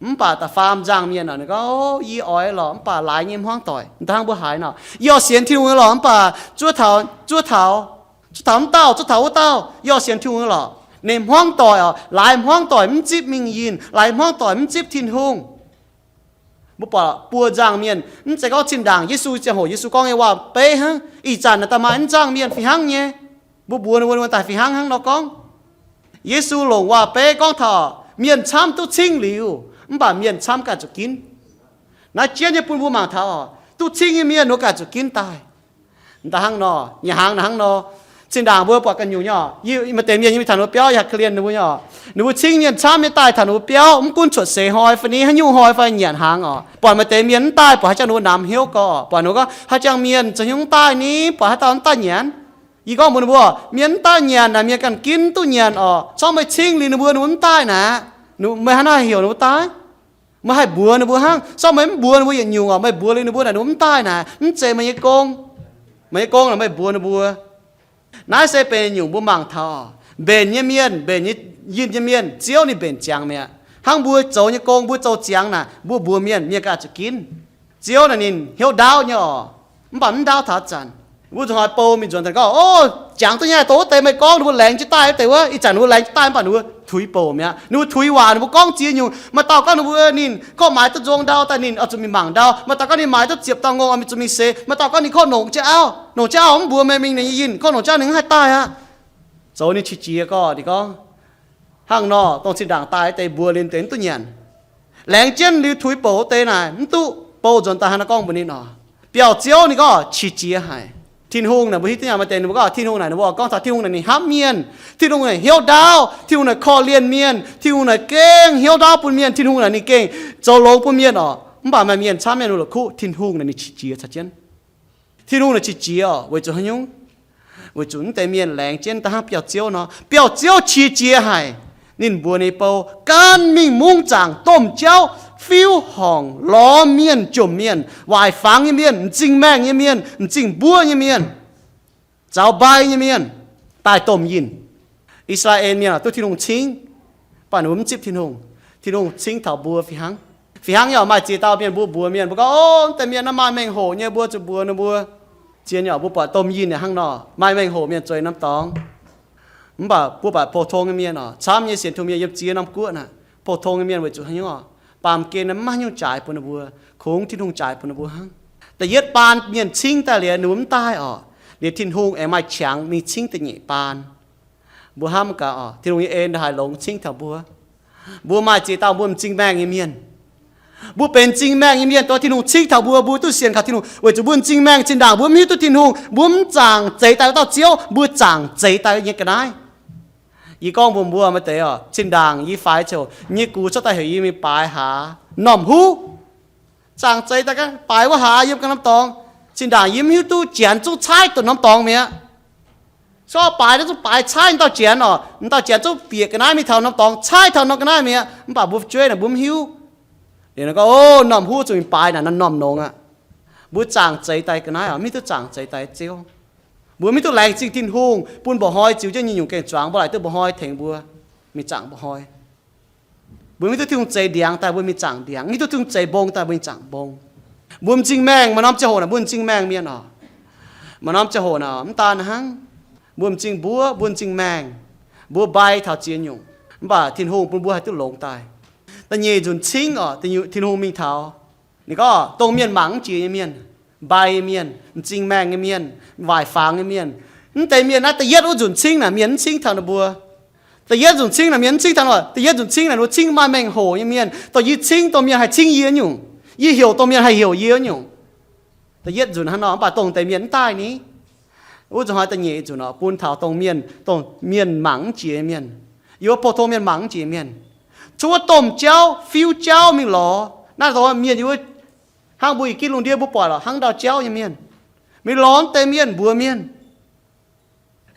Mv baac da'faam nzangc mienh oc, ninh gorngv, o, yie oix lorqc, mv baac laaix nyei hmuangv doic. Da'hnangv mbuo haiz nor, yie oix sienx Tin-Hungh lorqc, mv baac zuov taux, zuov taux, zuov taux mv dauh, zuov taux wuov dauh, yie oix sienx Tin-Hungh lorqc. Ninh hmuangv doic oc, laaix hmuangv doic mv zipv mingh yinh, laaix hmuangv doic mv zipv Tin-Hungh. Mbuo buatc buo nzangc mienh, mv zeiz gorngv zinh ndaangc Yesu ziangh hoc Yesu gorngv nyei waac-beiv hnangv. Ih zanc naaic daaih maaih mv nzangc mienh fih hnangv nyei. Mbuo mbuox ninh mbuo, ninh mbuo daaih fih hnangv hnangv nor gorngv. Yesu longc waac-beiv gorngv taux mienh camv duqv cingv liuz, mv baac mienh camv ganh zuqc ginv. Naaiv jienv nyei bun mbuo mangc taux, duqv cingv nyei mienh ninh mbuo ganh zuqc ginv daaih. Da'hnangv nor, nyanc hnaangx naaic hnangv nor, zinh ndaangc mbuo buatc ganh nyungc nyei oc, maaih deix mienh yie mingh taux ninh mbuo biauv, yie haih korv-lienh ninh mbuo nyei oc. Ninh mbuo cingv mienh camv nyei daaih taux ninh mbuo biauv, mv gunv cuotv seix hnoi fai ni haaix nyungc hnoi fai nyanc hnaangx oc, buatc maaih deix mienh mv daaih, buatc haaix jangx ninh mbuo namx hnyouv gorx, buatc ninh mbuo gorngv haaix jangx mienh zoux hnyouv mv daaih ni, buatc haaix dauh mv daaih nyanc. Yie gorngv mbuox ninh mbuo, mienh mv daaih nyanc naaic, mienh ganh ginv duqv nyanc oc. Corc meih cingv liuz ninh mbuo, ninh mbuo mv daaih naaic, meih hnangv naaiv heuc ninh mbuo daaih? Meih haih mbuox ninh mbuo hnangv. Corc meih mv mbuox ninh mbuo yietc nyungc oc, meih mbuox liuz ninh mbuo naaic, ninh mbuo mv daaih naaic, mv zeiz meih nyei gong. Meih nyei gong naaic meih mbuox ninh mbuo. Naaiv se benx nyungc mbuo mangc taux, mbenc nyei mienh, mbenc nyei, yinh nyei mienh, Ziouv ninh mbenc ziangx mi'aqv. Hnangv mbuo zoux nyei gong, mbuo zoux ziangx naaic, mbuo mbuox mienh, mienh ganh zuqc ginv. Ziouv naaic ninh hnyouv ndaauv nyei oc, mv baac mv ndaauv taux zanc. Mbuo zuqc hnoi bou mingh nzuonx daaih gorngv, o, jangx duqv nyei, dongh wuov deix meih gorngv ninh mbuo laengz jienv daaih wuov deix wuov, ih zanc ninh mbuo laengz jienv daaih mv baac ninh mbuo tuix bouc mi'aqv. Ninh mbuo tuix waac, ninh mbuo gorngv ziex nyungc. Maaih dauh gorngv ninh mbuo ninh korv maaiz duqv nzong ndau daaih ninh oix zuqc mingh mangc ndau. Maaih dauh gorngv ninh maaiz duqv ziepc dauh ngongh oix zuqc mingh seix. Maaih dauh gorngv ninh korv nongc jienv auv, nongc jienv auv mv mbuox meih mingh ninh nyei yinh, korv nongc jienv ninh mv haih daaih aqv. Zoux ninh qiex jiez gorx, ninh gorngv, hnangv nor dongh zinh ndaangc daaih deix mbuox liuz deix mv duqv nyanc. Laengz jienv liuz tuix bouc deix naaic mv duqv, bou nzuonx daaih hnangv naaiv gorngv mbuox ninh oc. Biauv-ziouv ninh gorngv qiex jiez haic. Tin-Hungh naaic mbuo hiuv duqv nyei maaih deix ninh mbuo gorngv Tin-Hungh naaic, ninh mbuo gorngv taux Tin-Hungh naaic ninh hnamv mienh, Tin-Hungh naaic hnyouv ndaauv, Tin-Hungh naaic korv-lienh mienh, Tin-Hungh naaic gengh hnyouv ndaauv bun mienh, Tin-Hungh naaic ninh gengh zoux longx bun mienh oc. Mv baac maaih mienh camv mienh la'kuqv Tin-Hungh naaic ninh qiex jiez caux jienv. Tin-Hungh naaic qiex jiez oc, weic zuqc haaix nyungc? Weic zuqc mv deix mienh laengz jienv daaih hnangv biauv-ziouv nor. Biauv-ziouv qiex jiez haic. Ninh mbuox ninh bou, Gan mingh mungv zaangc domh jauv, fiuv horngc, lorz mienh, jomc mienh, waaic fangx nyei mienh, m'zing maengh nyei mienh, m'zing mbuov nyei mienh, zaux mbai nyei mienh, daaih domh yinh. I^saa^laa^en Mienh oc, duqv Tin-Hungh cingv, mv baac ninh mbuo mv zipv Tin-Hungh. Tin-Hungh cingv taux mbuo fih hnangv. Fih hnangv nyei oc, maaih ziex dauh mienh mbuo mbuox mienh, mbuo gorngv, O, mv deix mienh naaiv maaih mengh hoc nyei, mbuo zuqc mbuox ninh mbuo. Zien nyei oc, mbuo buatc domh yinh naaic hnangv nor, maaih mengh hoc mienh zueiz norm dorngx. Mv baac mbuo buatc pou-tong nyei mienh oc, camv nyei sienx Tin-Hungh mienh yiem ziex norm guoqv naaic, pou-tong nyei mienh weic zuqc haaix nyungc oc? Baamh gen naaiv mv maaih haaix nyungc jaaix bun ninh mbuo, kungx Tin-Hungh jaaix bun ninh mbuo hnangv. Da'yietv baan mienh cingv daaih liuz, ninh mbuo mv daaih oc, liuz Tin-Hungh aengx maaih qangx mingh cingv da'nyeic baan. Mbuo hnamv gaax oc, Tin-Hungh nyei en ndongc haaix longx cingv taux mbuo. Mbuo maaih ziex dauh mbuo m'zing maengh nyei mienh. Mbuo benx m'zing maengh nyei mienh, dongh Tin-Hungh cingv taux mbuo, mbuo duqv sienx kaux Tin-Hungh. Weic zuqc mbuo m'zing maengh zinh ndaangc mbuo mv hiuv duqv Tin-Hungh, mbuo mv zaangc zeix daaih wuov dauh Ziouv, mbuo zaangc zeix daaih nyei ga'naaiv. Yie gorngv mbuox mbuo maaih deix oc, zinh ndaangc yie faix ziouc nyei gux cuotv daaih heuc yie mingh baaix hlaax, m'normh huv. Zaangc zeix daaih ga'naaiv baaix wuov hlaax yiem ga'norm dorngx. Zinh ndaangc yie mv hiuv duqv Janx zungv caaiv dongh norm dorngx mi'aqv. Zorqv baaix naaiv zungv baaix caaiv dauh Janx oc. M'dauh Janx zungv bieqc ga'naaiv mingh taux norm dorngx, caaiv taux norm ga'naaiv mi'aqv. Mv baac mbuo fu'jueiv naaic mbuo mv hiuv. Liuz nor gorngv, O, m'normh huv zuqc mingh baaix naaic norm-norm nongx aqv. Mbuo zaangc zeix daaih ga'naaiv oc, mv hiuv duqv zaangc zeix daaih Ziouv. Mbuo mv hiuv duqv laengz zingh Tin-Hungh bun mba'hnoi ziux jienv nyei nyungc gaeng-zuangx mbuo laaic duqv mba'hnoi tengx mbuo mingh zaangc mba'hnoi. Mbuo mv hiuv duqv Tin-Hungh zeix ndiangx daaih mbuo mingh zaangc ndiangx, mv hiuv duqv Tin-Hungh zeix mbong daaih mbuo mingh zaangc mbong. Mbuo m'zing maengh, maaih norm ziangh hoc naaic mbuo m'zing maengh mienh oc. Maaih norm ziangh hoc naaic mv daan hnangv, mbuo m'zing mbuov, mbuo m'zing maengh, mbuo mbai taux ziex nyungc, mv baac Tin-Hungh bun mbuo haih duqv longx daaih. Da'nyeic nzunc cingv oc, Tin-Hungh mingh taux, ninh gorngv dongh mienh mangc mv jiex nyei mienh, mbai nyei mienh, m'zing maengh nyei mienh, waaic fangx nyei mienh. Mv deix mienh naaiv da'yietv wuov nzunc cingv naaic mienh mv cingv taux ninh mbuo. Da'yietv nzunc cingv naaic mienh mv cingv taux, da'yietv nzunc cingv naaic ninh mbuo cingv maaih mengh hoc nyei mienh. Dorh yie cingv dongh mienh haih cingv yie nyungc, yie heuc dongh mienh haih heuc yie nyungc. Da'yietv nzunc hnangv nor, mv baac dongh deix mienh mv daaih ni. Wuov zuqc hnoi da'nyeic nzunc oc, bun taux dongh mienh, dongh mienh mangc mv jiex nyei mienh, yie mbuo pou-tong mienh mangc mv jiex mienh, cuotv wuov domh jauv, fiuv jauv mingh lorz. Naaiv dongh mienh yie mbuo hnangv mbuo i gitv lungh ndiev mbuo buatc lorqc, hnangv ndau jauv nyei mienh, mingh lorz deix mienh mbuox mienh.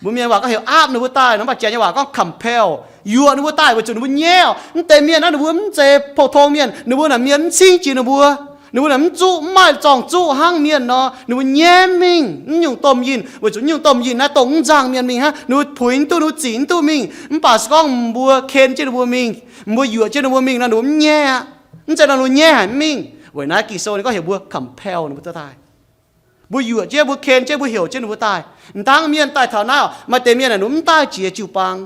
Mbuo mienh waac gorngv heuc aapv ninh mbuo daaih nor, mv baac janx nyei waac gorngv compel, yuoqc ninh mbuo daaih weic zuqc ninh mbuo nyaiv oc. Mv deix mienh naaiv ninh mbuo mv zeiz pou-tong mienh, ninh mbuo naaic mienh mv cingv jiex ninh mbuo. Ninh mbuo naaic mv zuqv, mv maaih zorngh zuqv hnangv mienh nor, ninh mbuo nyaiv mingh mv nyungc domh yinh, weic zuqc mv nyungc domh yinh naaiv dongh mv nzangh mienh mingh hnangv. Ninh mbuo puix mv duqv, ninh mbuo zic mv duqv mingh. Mv baac se gorngv mbuo ken jienv ninh mbuo mingh, mbuo yuoqc jienv ninh mbuo mingh nor, ninh mbuo mv nyaiv aqv. Mv zeiz nor ninh mbuo nyaiv haic mv mingh. Weic naaiv Ging-Sou ninh gorngv heuc mbuo compel ninh mbuo daaih. Mbuo yuoqc jienv, mbuo ken jienv, mbuo heuc jienv ninh mbuo daaih. M'dangv mienh daaih taux naaiv oc, maaih deix mienh naaic ninh mbuo mv daaih jiex jiu-baang,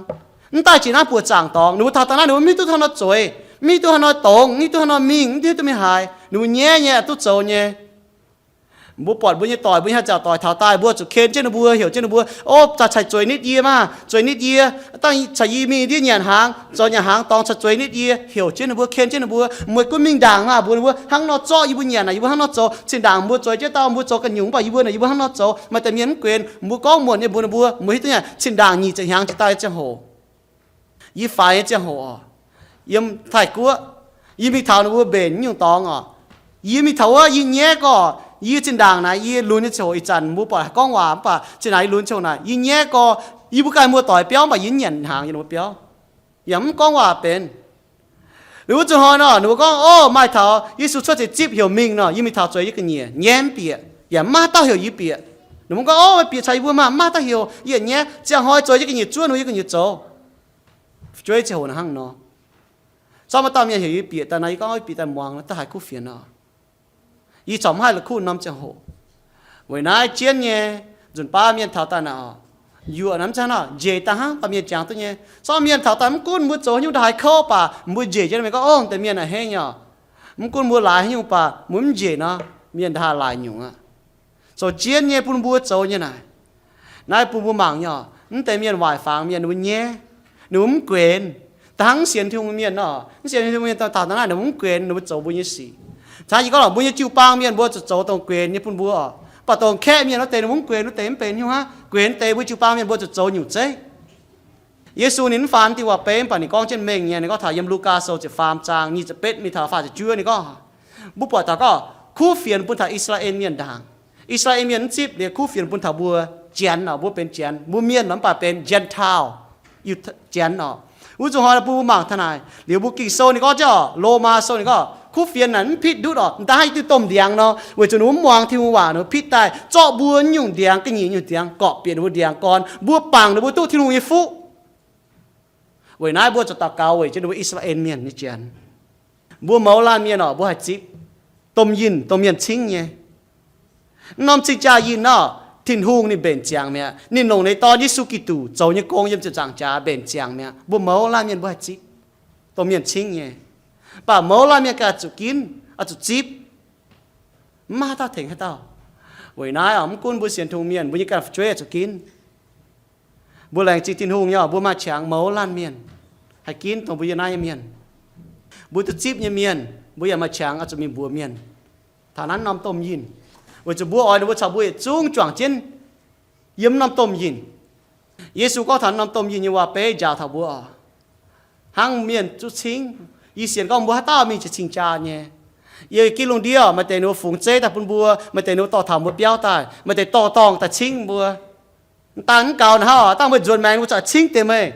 mv daaih jiex naaiv buoz zaangc dorngx. Ninh mbuo taux daaih naaiv ninh mbuo mv hiuv duqv hnangv nor zueiz, mv hiuv duqv hnangv nor dongz, mv hiuv duqv hnangv nor mingh, mv hiuv duqv mingh haaix. Ninh mbuo nyaiv nyei, duqv zoux nyei. Mbuo buatc mbuo nyei doic, mbuo nyei haaix zanc doic taux daaih, mbuo zuqc ken jienv ninh mbuo, heuc jienv ninh mbuo, Ov, daaih caux zueiz nitv yie maah, zueiz nitv yie. Dangh caux yie mingh ndiev nyanc hnaangx, zoux nyanc hnaangx dorngx caux zueiz nitv yie, heuc jienv ninh mbuo, ken jienv ninh mbuo. Meih gunv mingh ndaangc maah, mbuox ninh mbuo hnangv nor zorqv yie mbuo nyanc naaic, yie mbuo hnangv nor zoux. Cin-ndaangc mbuo zueiz jienv dauh mbuo zoux ganh nyungc, mv baac yie mbuo naaic yie mbuo hnangv nor zoux. Maaih deix mienh mv guenx, mbuo gorngv muonc nyei mbuox ninh mbuo, mbuo hiuv duqv nyei, cin-ndaangc nyic ziepc hnyangx jiex daaih nyei ziangh hoc, yie faix nyei ziangh hoc oc, yiem Taiv-Guoqv, yie mingh taux ninh mbuo mbenc nyungc dorngx oc. Yie mingh taux wuov, yie nyaiv gorx, yie zinh ndaangc naaic yie lunx nyei ziangh hoc ih zanc mbuo buatc haih gorngv waac mv baac zinh ndaangc yie lunx ziangh hoc naaic yie nyaiv gorx, yie mbuo ganh muoz-doic biauv mv baac yie nyanc hnaangx yiem ninh mbuo biauv, yaac mv gorngv waac benx. Liuz wuov zuqc hnoi nor, ninh mbuo gorngv, Ov, maaih taux Yesu cuotv ziepc zipv heuc mingh nor, yie mingh taux zueiz yie ga'nyiec nyaiv mv bieqc, yaac mv maaih dauh heuc yie bieqc. Ninh mbuo gorngv, Ov, meih bieqc caux yie mbuo maah, mv maaih dauh heuc, yie nyaiv. Ziangh hnoi zueiz yie ga'nyiec zuov ninh mbuo, yie ga'nyiec zoux. Fu'jueiv ziangh hoc naaic hnangv nor. Sortv maaih dauh mienh heuc yie bieqc daaih nor, yie gorngv, Ov, bieqc daaih muangx, da'haaix kuv fienx nor. Yie corc mv haih la'kuqv norm ziangh hoc. Weic naaiv jienv nyei, nzunc baav mienh taux daaih naaic oc, yuoqc naaic mv zeiz hnangv nor, njiec daaih hnangv, baac mienh jangx duqv nyei. Sortv mienh taux daaih mv gunv mbuo zoux haaix nyungc da'haaix kouv baac mbuo njiec jienv mingh gorngv, Ov, deix mienh naaic henv nyei oc. Mv gunv mbuo laaix haaix nyungc baac mbuo mv njiec nor, mienh da'haaih laaic nyungc aqv. Zoux jienv nyei bun mbuo zoux nyei naaic. Naaiv bun mbuo mangc nyei oc, mv deix mienh waaic fangx mienh ninh mbuo nyaiv, ninh mbuo mv guenx. Da'hnangv mv sienx Tin-Hungh mienh nor, mv sienx Tin-Hungh mienh daaih naaiv ninh mbuo mv guenx ninh mbuo zoux mbuo nyei sic. Cangv yie gorngv lorqc, mbuo nyei jiu-baang mienh mbuo zuqc zoux dongh guenx nyei bun mbuo oc. Mv baac dongh kaeqv mienh wuov deix ninh mbuo mv guenx, wuov deix mv benx haaix nyungc aqv. Guenx deix mbuo jiu-baang mienh mbuo zuqc zoux nyungc zeiv. Yesu ninh mv faanx diuh waac-beiv, mv baac ninh gorngv jienv mengh nyei. Ninh gorngv taux yiem Lugaa Sou ziepc faam zaang nyic ziepc betv mingh taux faah ziepc juov, ninh gorngv, mbuo buatc taux gorngv kuv fienx bun taux I^saa^laa^en Mienh ndaangc. I^saa^laa^en Mienh mv zipv, liuz kuv fienx bun taux mbuo Janx oc, mbuo benx Janx, mbuo Mienh mv baac benx Gentile, Janx oc. Wuov zuqc hnoi bun mbuo mangc taux naaic, liuz mbuo Ging-Sou ninh gorngv jienv oc, Lomaa Sou ninh gorngv kuv fienx naaic mv pitv ndutv oc, m'daaih hnangv diuh domh ndiangx nor, weic zuqc ninh mbuo mv muangx Tin-Hungh waac, ninh mbuo pitv daaih zorqv mbuo nyungc ndiangx, ga'nyiec nyungc ndiangx gorpc bieqc ninh mbuo ndiangx gorn, mbuo bangc ninh mbuo duqv Tin-Hungh nyei fuqv. Weic naaiv mbuo zuqc daux gaux weic jienv ninh mbuo I^saa^laa^en Mienh nyei Janx. Mbuo mouz laanh mienh oc, mbuo haih zipv domh yinh, dongh mienh cingv nyei. Mv norm cing-jaa yinh nor, Tin-Hungh ninh mbenc ziangx mi'aqv. Ninh longc ninh Dorn Yesu Giduc zoux nyei gong yiem ziepc nzaangc jaax mbenc ziangx mi'aqv. Mbuo mouz laanh mienh mbuo haih zipv dongh mienh cingv nyei. Mv baac mouz laanh mienh ganh zuqc ginv, oix zuqc zipv. Mv maaih haaix dauh tengx haaix dauh. Weic naaiv oc, mv gunv mbuo sienx Tin-Hungh mienh, mbuo nyei ganh fu'jueiv oix zuqc ginv. Mbuo laengz zingh Tin-Hungh nyei oc, mbuo maaih qangx mouz laanh mienh haih ginv dongh mbuo yiem naaiv nyei mienh. Mbuo duqv zipv nyei mienh, mbuo yaac maaih qangx oix zuqc mingh mbuox mienh taux naaiv norm domh yinh, weic zuqc mbuo oix ninh mbuo caux mbuo yietc zungv juangc jienv yiem norm domh yinh. Yesu gorngv taux norm domh yinh nyei waac-beiv njaaux taux mbuo oc. Hnangv mienh zuqc cingv, yie sienx gorngv mbuo haaix dauh mingh jiex cing-jaa nyei. Yiem gitv lungh ndiev maaih deix ninh mbuo fungx zeiv daaih bun mbuo, maaih deix ninh mbuo dorh taux mbuo biauv daaih, maaih deix dorh dorngh daaih cingv mbuo. Dangh mv gaux naaic hnangv oc, dangh mbuo nzuonx maengx mbuo zuqc cingv deix meih.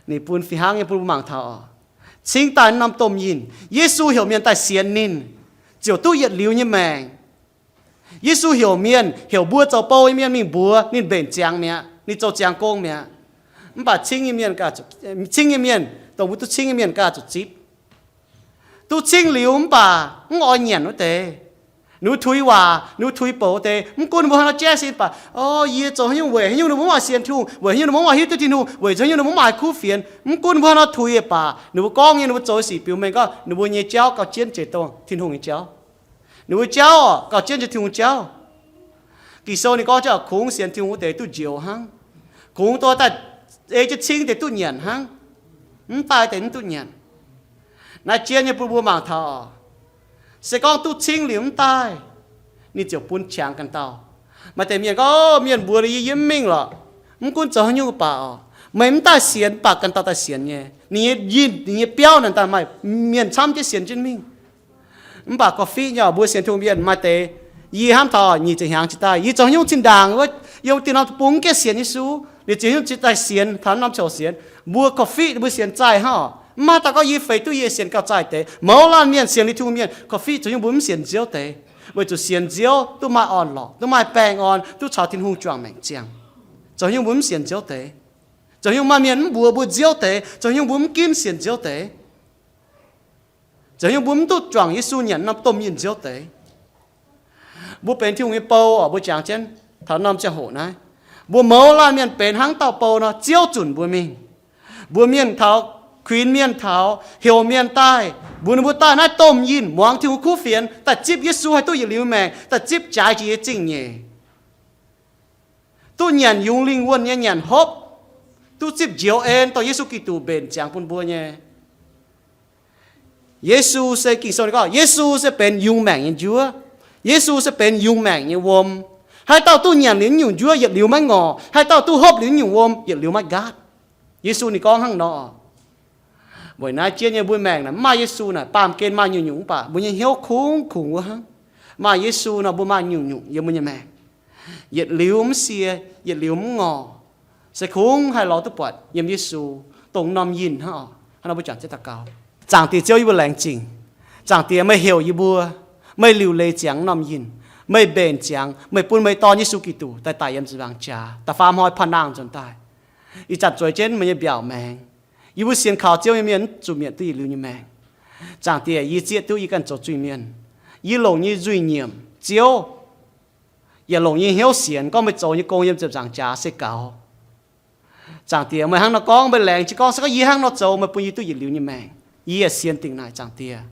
Ninh bun fih hnangv nyei bun mbuo mangc taux oc. Cingv daaih norm domh yinh, Yesu heuc mienh daaih sienx ninh, ziouc duqv yietc liuz nyei maengc. Yesu heuc mienh, heuc mbuo zoux bou nyei mienh mingh mbuox ninh mbenc ziangx mi'aqv, ninh zoux ziangx gong mi'aqv. Mv baac cingv nyei mienh gaax, cingv nyei mienh, dongh mbuo duqv cingv nyei mienh gaax zuqc zipv. Duqv cingv liuz mv baac mv oix nyanc wuov deix, ninh mbuo tuix waac, ninh mbuo tuix bouc wuov deix. Mv gunv ninh mbuo haaix nor jaiv sin baac, o, yie zoux haaix nyungc, weic haaix nyungc ninh mbuo mv oix sienx Tin-Hungh, weic haaix nyungc ninh mbuo mv oix hiuv duqv Tin-Hungh, weic haaix nyungc ninh mbuo mv maaih kuv fienx. Mv gunv ninh mbuo haaix nor tuix baac ninh mbuo gorngv nyei, ninh mbuo zoux nyei sic biux mengh gorngv ninh mbuo nyei jauv gauh jienv jiex dongh Tin-Hungh nyei jauv. Ninh mbuo jauv orqc, gauh jienv jiex Tin-Hungh jauv. Ging-Sou ninh gorngv jienv, kungx sienx Tin-Hungh wuov deix duqv njoux hnangv. Kungx dorh daaih ei jienv cingv deix duqv nyanc hnangv. Mv daaih deix mv duqv nyanc. Naaiv jien nyei bun mbuo mangc taux, se gorngv duqv cingv liuz mv daaih, ninh ziouc bun qangx ganh dauh. Maaih deix mienh gorngv, mienh mbuox ninh, yie yiem mv mingh lorqc. Mv gunv zoux haaix nyungc baac orqc, meih mv daaih sienx, mv baac ganh dauh daaih sienx nyei. Ninh nyei yinh, ninh nyei biauv naaic daaih maaih mienh camv jienv sienx jienv mingh. Mv baac korv-fiqv nyei, mbuo sienx Tin-Hungh mienh maaih deix, yie hnamv taux nyic ziepc hnyangx jiex daaih, yie zoux haaix nyungc zinh ndaangc wuov, yiem wuov diuh norm deic-bung mv gaengh sienx Yesu, liuz ziouc haaix nyungc jiex daaih sienx taux norm ziangh hoc sienx. Mbuo korv-fiqv mbuo sienx zaih hnangv orqc. Mv maaih dauh gorngv yie feix duqv yie sienx gauh zaih deix. Mouz laanh mienh sienx liuz Tin-Hungh mienh, korv-fiqv zoux haaix nyungc mbuo mv sienx nziouv deix, weic zuqc sienx nziouv duqv maaih orn-lorqc, duqv maaih baengh orn, duqv caux Tin-Hungh juangc maengc ziangh. Zoux haaix nyungc mbuo mv sienx nziouv deix? Zoux haaix nyungc maaih mienh mv mbuox mbuo nziouv deix? Zoux haaix nyungc mbuo mv ginv sienx nziouv deix? Zoux haaix nyungc mbuo mv duqv juangc Yesu nyanc norm domh yinh nziouv deix? Mbuo benx Tin-Hungh nyei bou orqc, mbuo jangx jienv taux norm ziangh hoc naaiv, mbuo mouz laanh mienh benx hnangv dauh bou nor, Ziouv zunc mbuo mingh. Mbuox mienh taux, kuinx mienh taux, heuc mienh daaih, mbuox ninh mbuo daaih naaiv domh yinh muangx Tin-Hungh kuv fienx, daaih zipv Yesu haih duqv yietc liuz maengc, daaih zipv jaaix jiex nyei zingh nyeic, duqv nyanc yungz lingh wuonh nyei nyanc hopv, duqv zipv njoux en dongh Yesu Giduc mbenc ziangx bun mbuo nyei. Yesu se, Ging-Sou ninh gorngv, Yesu se benx yungz maengc nyei njuov. Yesu se benx yungz maengc nyei wuom. Haaix dauh duqv nyanc liuz nyungc njuov yietc liuz maiv ngorc, haaix dauh duqv hopv liuz nyungc wuom yietc liuz maiv nqaatv. Yesu ninh gorngv hnangv nor. Weic naaiv jien nyei mbuo maengc naaic, mv maaih Yesu naaic, baamh gen maaih nyungc-nyungc mv baac mbuo nyei hnyouv kungx-kungx wuov hnangv. Maaih Yesu nor mbuo maaih nyungc-nyungc yiem mbuo nyei maengc. Yietc liuz mv sie, yietc liuz mv ngorc, se kungx haih lorz duqv buatc yiem Yesu, dongh norm yinh hnangv oc. Hnangv nor mbuo juangc jienv daux gaux. Zaangc Diex Ziouv, yie mbuo laengz zingh. Zaangc Diex, meih heuc yie mbuo, meih liuc leiz ziangx norm yinh, meih mbenc ziangx, meih bun meih Dorn Yesu Giduc daaih daic yiem ziepc nzaangc jaax, da'faam hnoi panh nangh nzuonx daaih. Ih zanc zueiz jienv meih nyei mbiaauc maengx. Yie mbuo sienx kaux Ziouv nyei mienh zuqc mietc duqv yietc liuz nyei maengc. Zaangc Diex, yie zieqv duqv yie ganh zoux zuiz-mienh. Yie longc yie nyei nzuih nyiemc Ziouv, yaac longc yie nyei hnyouv sienx gorngv meih zoux nyei gong yiem ziepc nzaangc jaax se gaux. Zaangc Diex, meih hnangv nor gorngv, meih laengz jienv gorngv, se gorngv yie hnangv nor zoux, meih bun yie duqv yietc liuz nyei maengc. Yie yaac sienx dingc naaic, Zaangc Diex.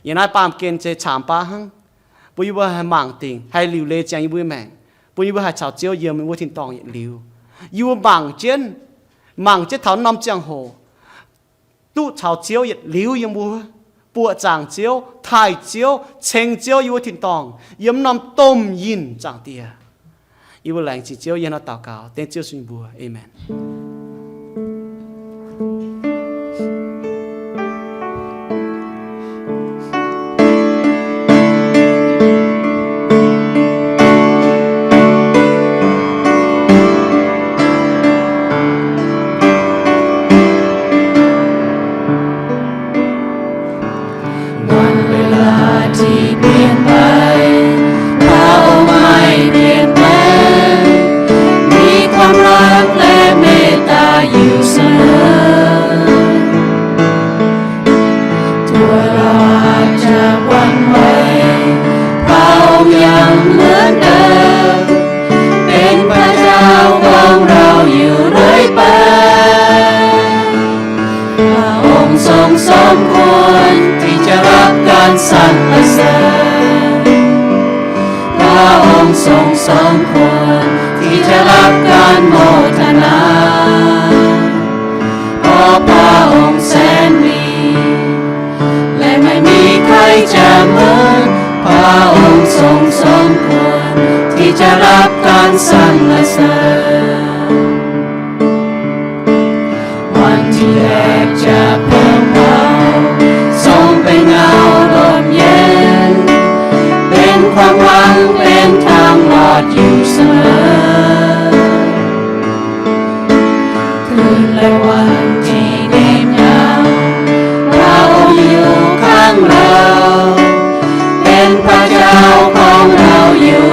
Yiem naaiv baamh gen se caamx baav hnangv, bun yie mbuo haih mangc dingc, haih liuc leiz ziangx yie mbuo nyei maengc, bun yie mbuo haih caux Ziouv yiem yie mbuo tin-dorngh yietc liuz. Yie mbuo mangc jienv, mangc jienv taux norm ziangh hoc duqv caux Ziouv yietc liuz yiem mbuo, buoqc zaangc Ziouv, taaih Ziouv, ceng Ziouv yiem wuov tin-dorngh, yiem norm domh yinh, Zaangc Diex. Yie mbuo laengz zingh Ziouv, yie hnangv nor daux gaux dengv Ziouv sun mbuox. Aamen. Wan wi laaix ti bienx baix, พระองค์ไม่เปลี่ยนแปลง มีความรักและเมตตาอยู่เสมอ ตัวเราอาจจะหวั่นไหว พระองค์ยังเหมือนเดิม เป็นพระเจ้าของเราอยู่เรื่อยไป พระองค์ทรงสมควรที่จะรับการสรรเสริญ พระองค์ทรงสมควรที่จะรับการโมทนา เพราะพระองค์แสนดี และไม่มีใครจะเหมือน พระองค์ทรงสมควรที่จะรับการสรรเสริญ วันที่แดดจะเผาเผา ทรงเป็นเงาร่มเย็น เป็นความหวัง เป็นทางรอดอยู่เสมอ คืนและวันที่เหน็บหนาว พระองค์อยู่ข้างเรา เป็นพระเจ้าของเราอยู่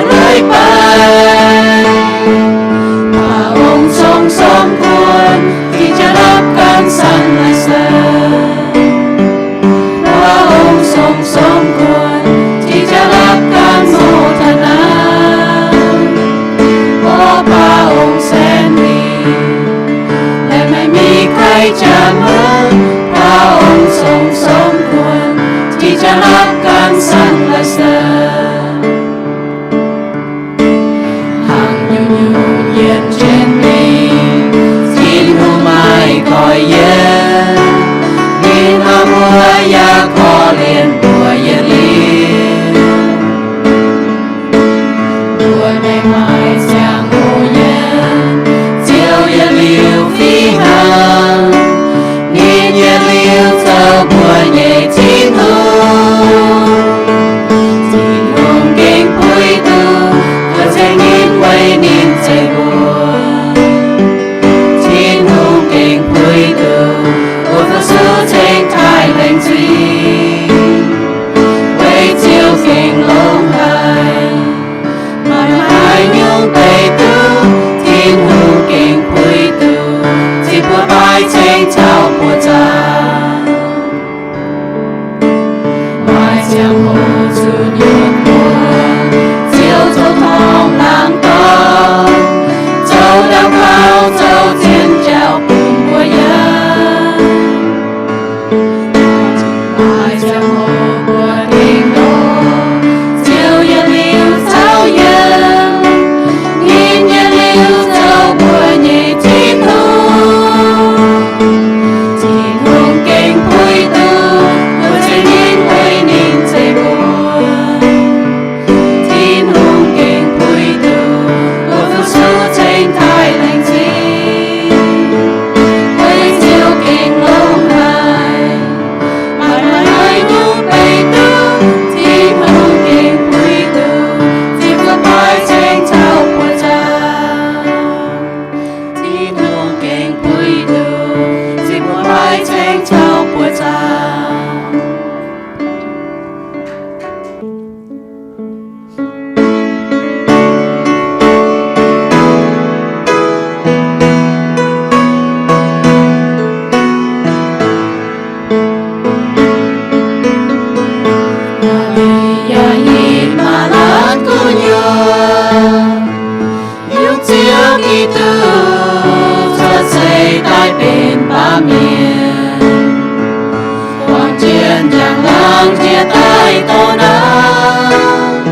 njiec daaih dorh naaiv,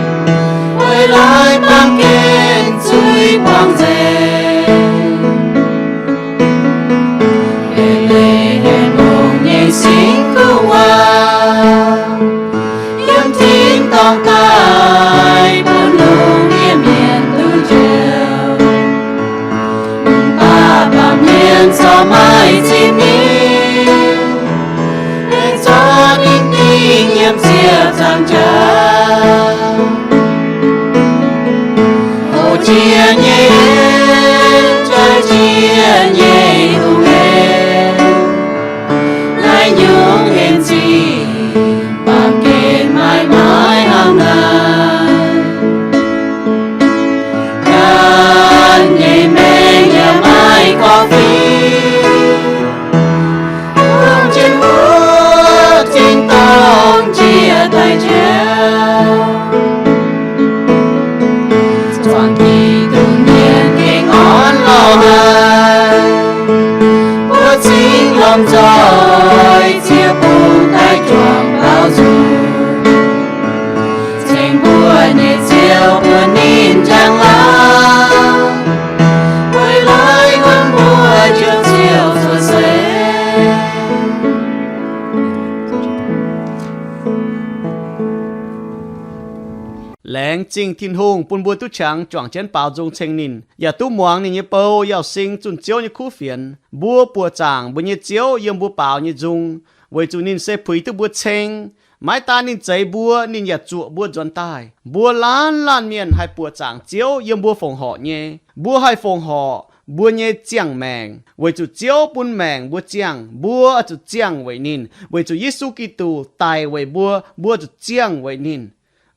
weic laaix baamh gen zuiz buangh nzengc. Be^le^hem Hungh nyei singx kuv waac yiem tin-dorngh daaih bun lungh ndiev mienh duqv njoux. Mv baac baamh mienh corc maaih zingh mingh, aengx zorqv ninh dingc nyiemc ziepc nzaangc jaax. Hoqc jiex nyei, jaiv jiex nyei Hungh aeqv, naaiv nyungc en zingh baamh gen maiv maaih hnangv naaiv. Ganh nyei maengc yaac maaih gorngv fih, buangh jienv wuov tin-dorngh njiec daaih njoux. Zuangx Giduc mienh gengh orn lorh haic, mbuo cingx lomh nzoih ziec bung daaih juangc baaux nzung, ceng mbuo nyei Ziouv bun ninh njang-laangc, weic laaix wuonv mbuo Njoux Ziouv cuotv seix. Laengz zingh Tin-Hungh bun mbuo duqv qangx juangc jienv baaux nzung ceng ninh, yaac duqv muangx ninh nyei bou, yaac sing zunh Ziouv nyei kuv fienx. Mbuo buoqc zaangc mbuo nyei Ziouv yiem mbuo baaux nyei nzung, weic zuqc ninh se puix duqv mbuo ceng. Maiv daan ninh zeix mbuo, ninh yaac zuoqc mbuo nzuonx daaih. Mbuo laanh laanh mienh haih buoqc zaangc Ziouv yiem mbuo fongc horc nyei. Mbuo haih fongc horc mbuo nyei ziangh maengc, weic zuqc Ziouv bun maengc mbuo ziangh, mbuo oix zuqc ziangh weic ninh, weic zuqc Yesu Giduc daic weic mbuo, mbuo zuqc ziangh weic ninh.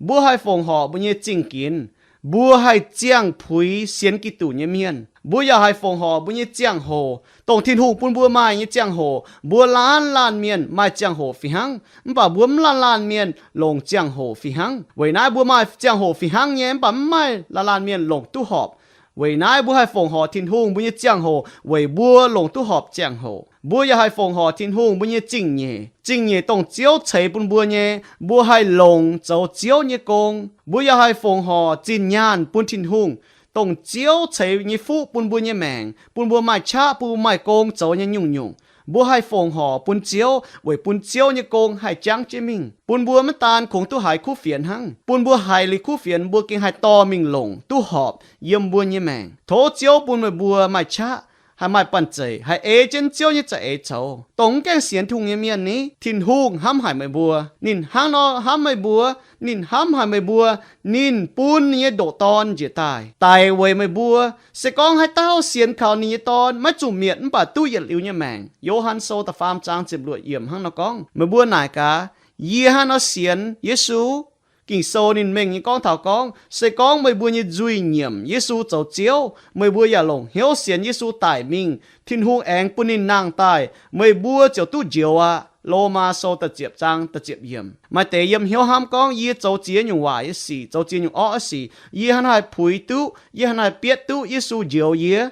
Mbuo haih fongc horc mbuo nyei zingh ginx. Mbuo haih ziangh puix sienx Giduc nyei mienh. Mbuo yaac haih fongc horc mbuo nyei ziangh hoc, dongh Tin-Hungh bun mbuo maaih nyei ziangh hoc. Mbuo laanh laanh mienh maaih ziangh hoc fih hnangv, mv baac mbuo mv laanh laanh mienh longc ziangh hoc fih hnangv. Weic naaiv mbuo maaih ziangh hoc fih hnangv nyei, mv baac mv maaih laanh laanh mienh longc duqv horpc. Weic naaiv mbuo haih fongc horc Tin-Hungh mbuo nyei ziangh hoc weic mbuo longc duqv horpc ziangh hoc. Mbuo yaac haih fongc horc Tin-Hungh mbuo nyei zingh nyeic. Zingh nyeic dongh Ziouv ceix bun mbuo nyei, mbuo haih longc zoux Ziouv nyei gong. Mbuo yaac haih fongc horc zinh nyaanh bun Tin-Hungh, dongh Ziouv ceix nyei fuqv bun mbuo nyei maengc, bun mbuo maaih qaqv, bun mbuo maaih gong zoux nyei nyungc-nyungc. Mbuo haih fongc horc bun Ziouv weic bun Ziouv nyei gong haih jangv jienv mingh, bun mbuo maiv daan kungx duqv haiz kuv fienx hnangv, bun mbuo haiz liuz kuv fienx mbuo gengh haih dorh mingh longc duqv horpc yiem mbuo nyei maengc. Tov Ziouv bun meih mbuo maaih qaqv, haih maaih banh zeic, haih ei jienv Ziouv nyei za'eix coux. Dongh mv gaengh sienx Tin-Hungh nyei mienh ni, Tin-Hungh hnamv haic meih mbuo. Ninh hnangv nor hnamv meih mbuo. Ninh hnamv haic meih mbuo. Ninh bun ninh nyei ndoqc Dorn njiec daaih daic weic meih mbuo. Se gorngv haaix dauh sienx kaux ninh nyei Dorn maiv zuqc mietc mv baac duqv yietc liuz nyei maengc. Yo^han Sou da'faam zaang ziepc luoqc yiemc hnangv nor gorngv. Meih mbuo naaic gaax, yie hnangv nor sienx Yesu? Ging-Sou ninh mengh nyei gorngv taux gorngv, se gorngv meih mbuo nyei nzuih nyiemc Yesu zoux Ziouv, meih mbuo yaac longc hnyouv sienx Yesu daic mingh, Tin-Hungh aengx bun ninh nangh daaih, meih mbuo ziouc duqv njoux aqv. Lomaa Sou da'ziepc zaang da'ziepc yiemc. Maaih deix yiem hnyouv hnamv gorngv, yie zoux ziex nyungc waaic nyei sic, zoux ziex nyungc orqv nyei sic, yie hnangv naaiv haih puix duqv, yie hnangv naaiv haih bietv duqv Yesu njoux yie.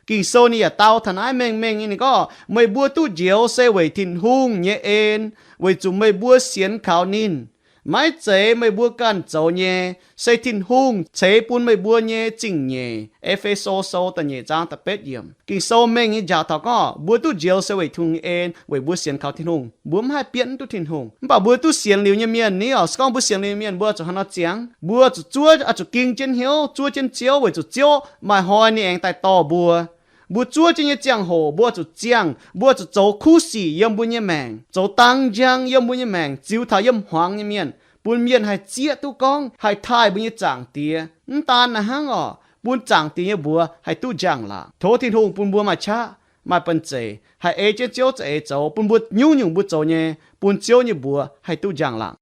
Ging-Sou ninh yaac dau taux naaiv mengh mengh nyei, ninh gorngv, meih mbuo duqv njoux se weic Tin-Hungh nyei en, weic zuqc meih mbuo sienx kaux ninh. Maiv zeiz meih mbuo ganh zoux nyei, se Tin-Hungh ceix bun meih mbuo nyei zingh nyeic. E^fe^so Sou da'nyeic zaang da'betv yiemc. Ging-Sou mengh nyei njaaux taux gorngv, mbuo duqv njoux se weic Tin-Hungh nyei en, weic mbuo sienx kaux Tin-Hungh. Mbuo mv haih bietv mv duqv Tin-Hungh. Mv baac mbuo duqv sienx liuz nyei mienh ni oc, se gorngv mbuo sienx liuz nyei mienh, mbuo zuqc hnangv nor ziangx. Mbuo zuqc zuov, oix zuqc ging jienv hnyouv, zuov jienv Ziouv, weic zuqc Ziouv maaih hnoi ninh aengx daaih dorh mbuo. Mbuo zuov jienv nyei ziangh hoc, mbuo oix zuqc ziangh, mbuo oix zuqc zoux kuv sic yiem mbuo nyei maengc, zoux dang njang yiem mbuo nyei maengc, ziux taux yiem hmuangx nyei mienh, bun mienh haih zieqv duqv gorngv haih taaih mbuo nyei Zaangc Diex. Mv daan naaiv hnangv oc, bun Zaangc Diex nyei mbuox haih duqv njang-laangc. Tov Tin-Hungh bun mbuo maaih qaqv, maaih banh zeic, haih ei jienv Ziouv za'eix zoux, bun mbuo nyungc-nyungc mbuo zoux nyei, bun Ziouv nyei mbuox haih duqv njang-laangc.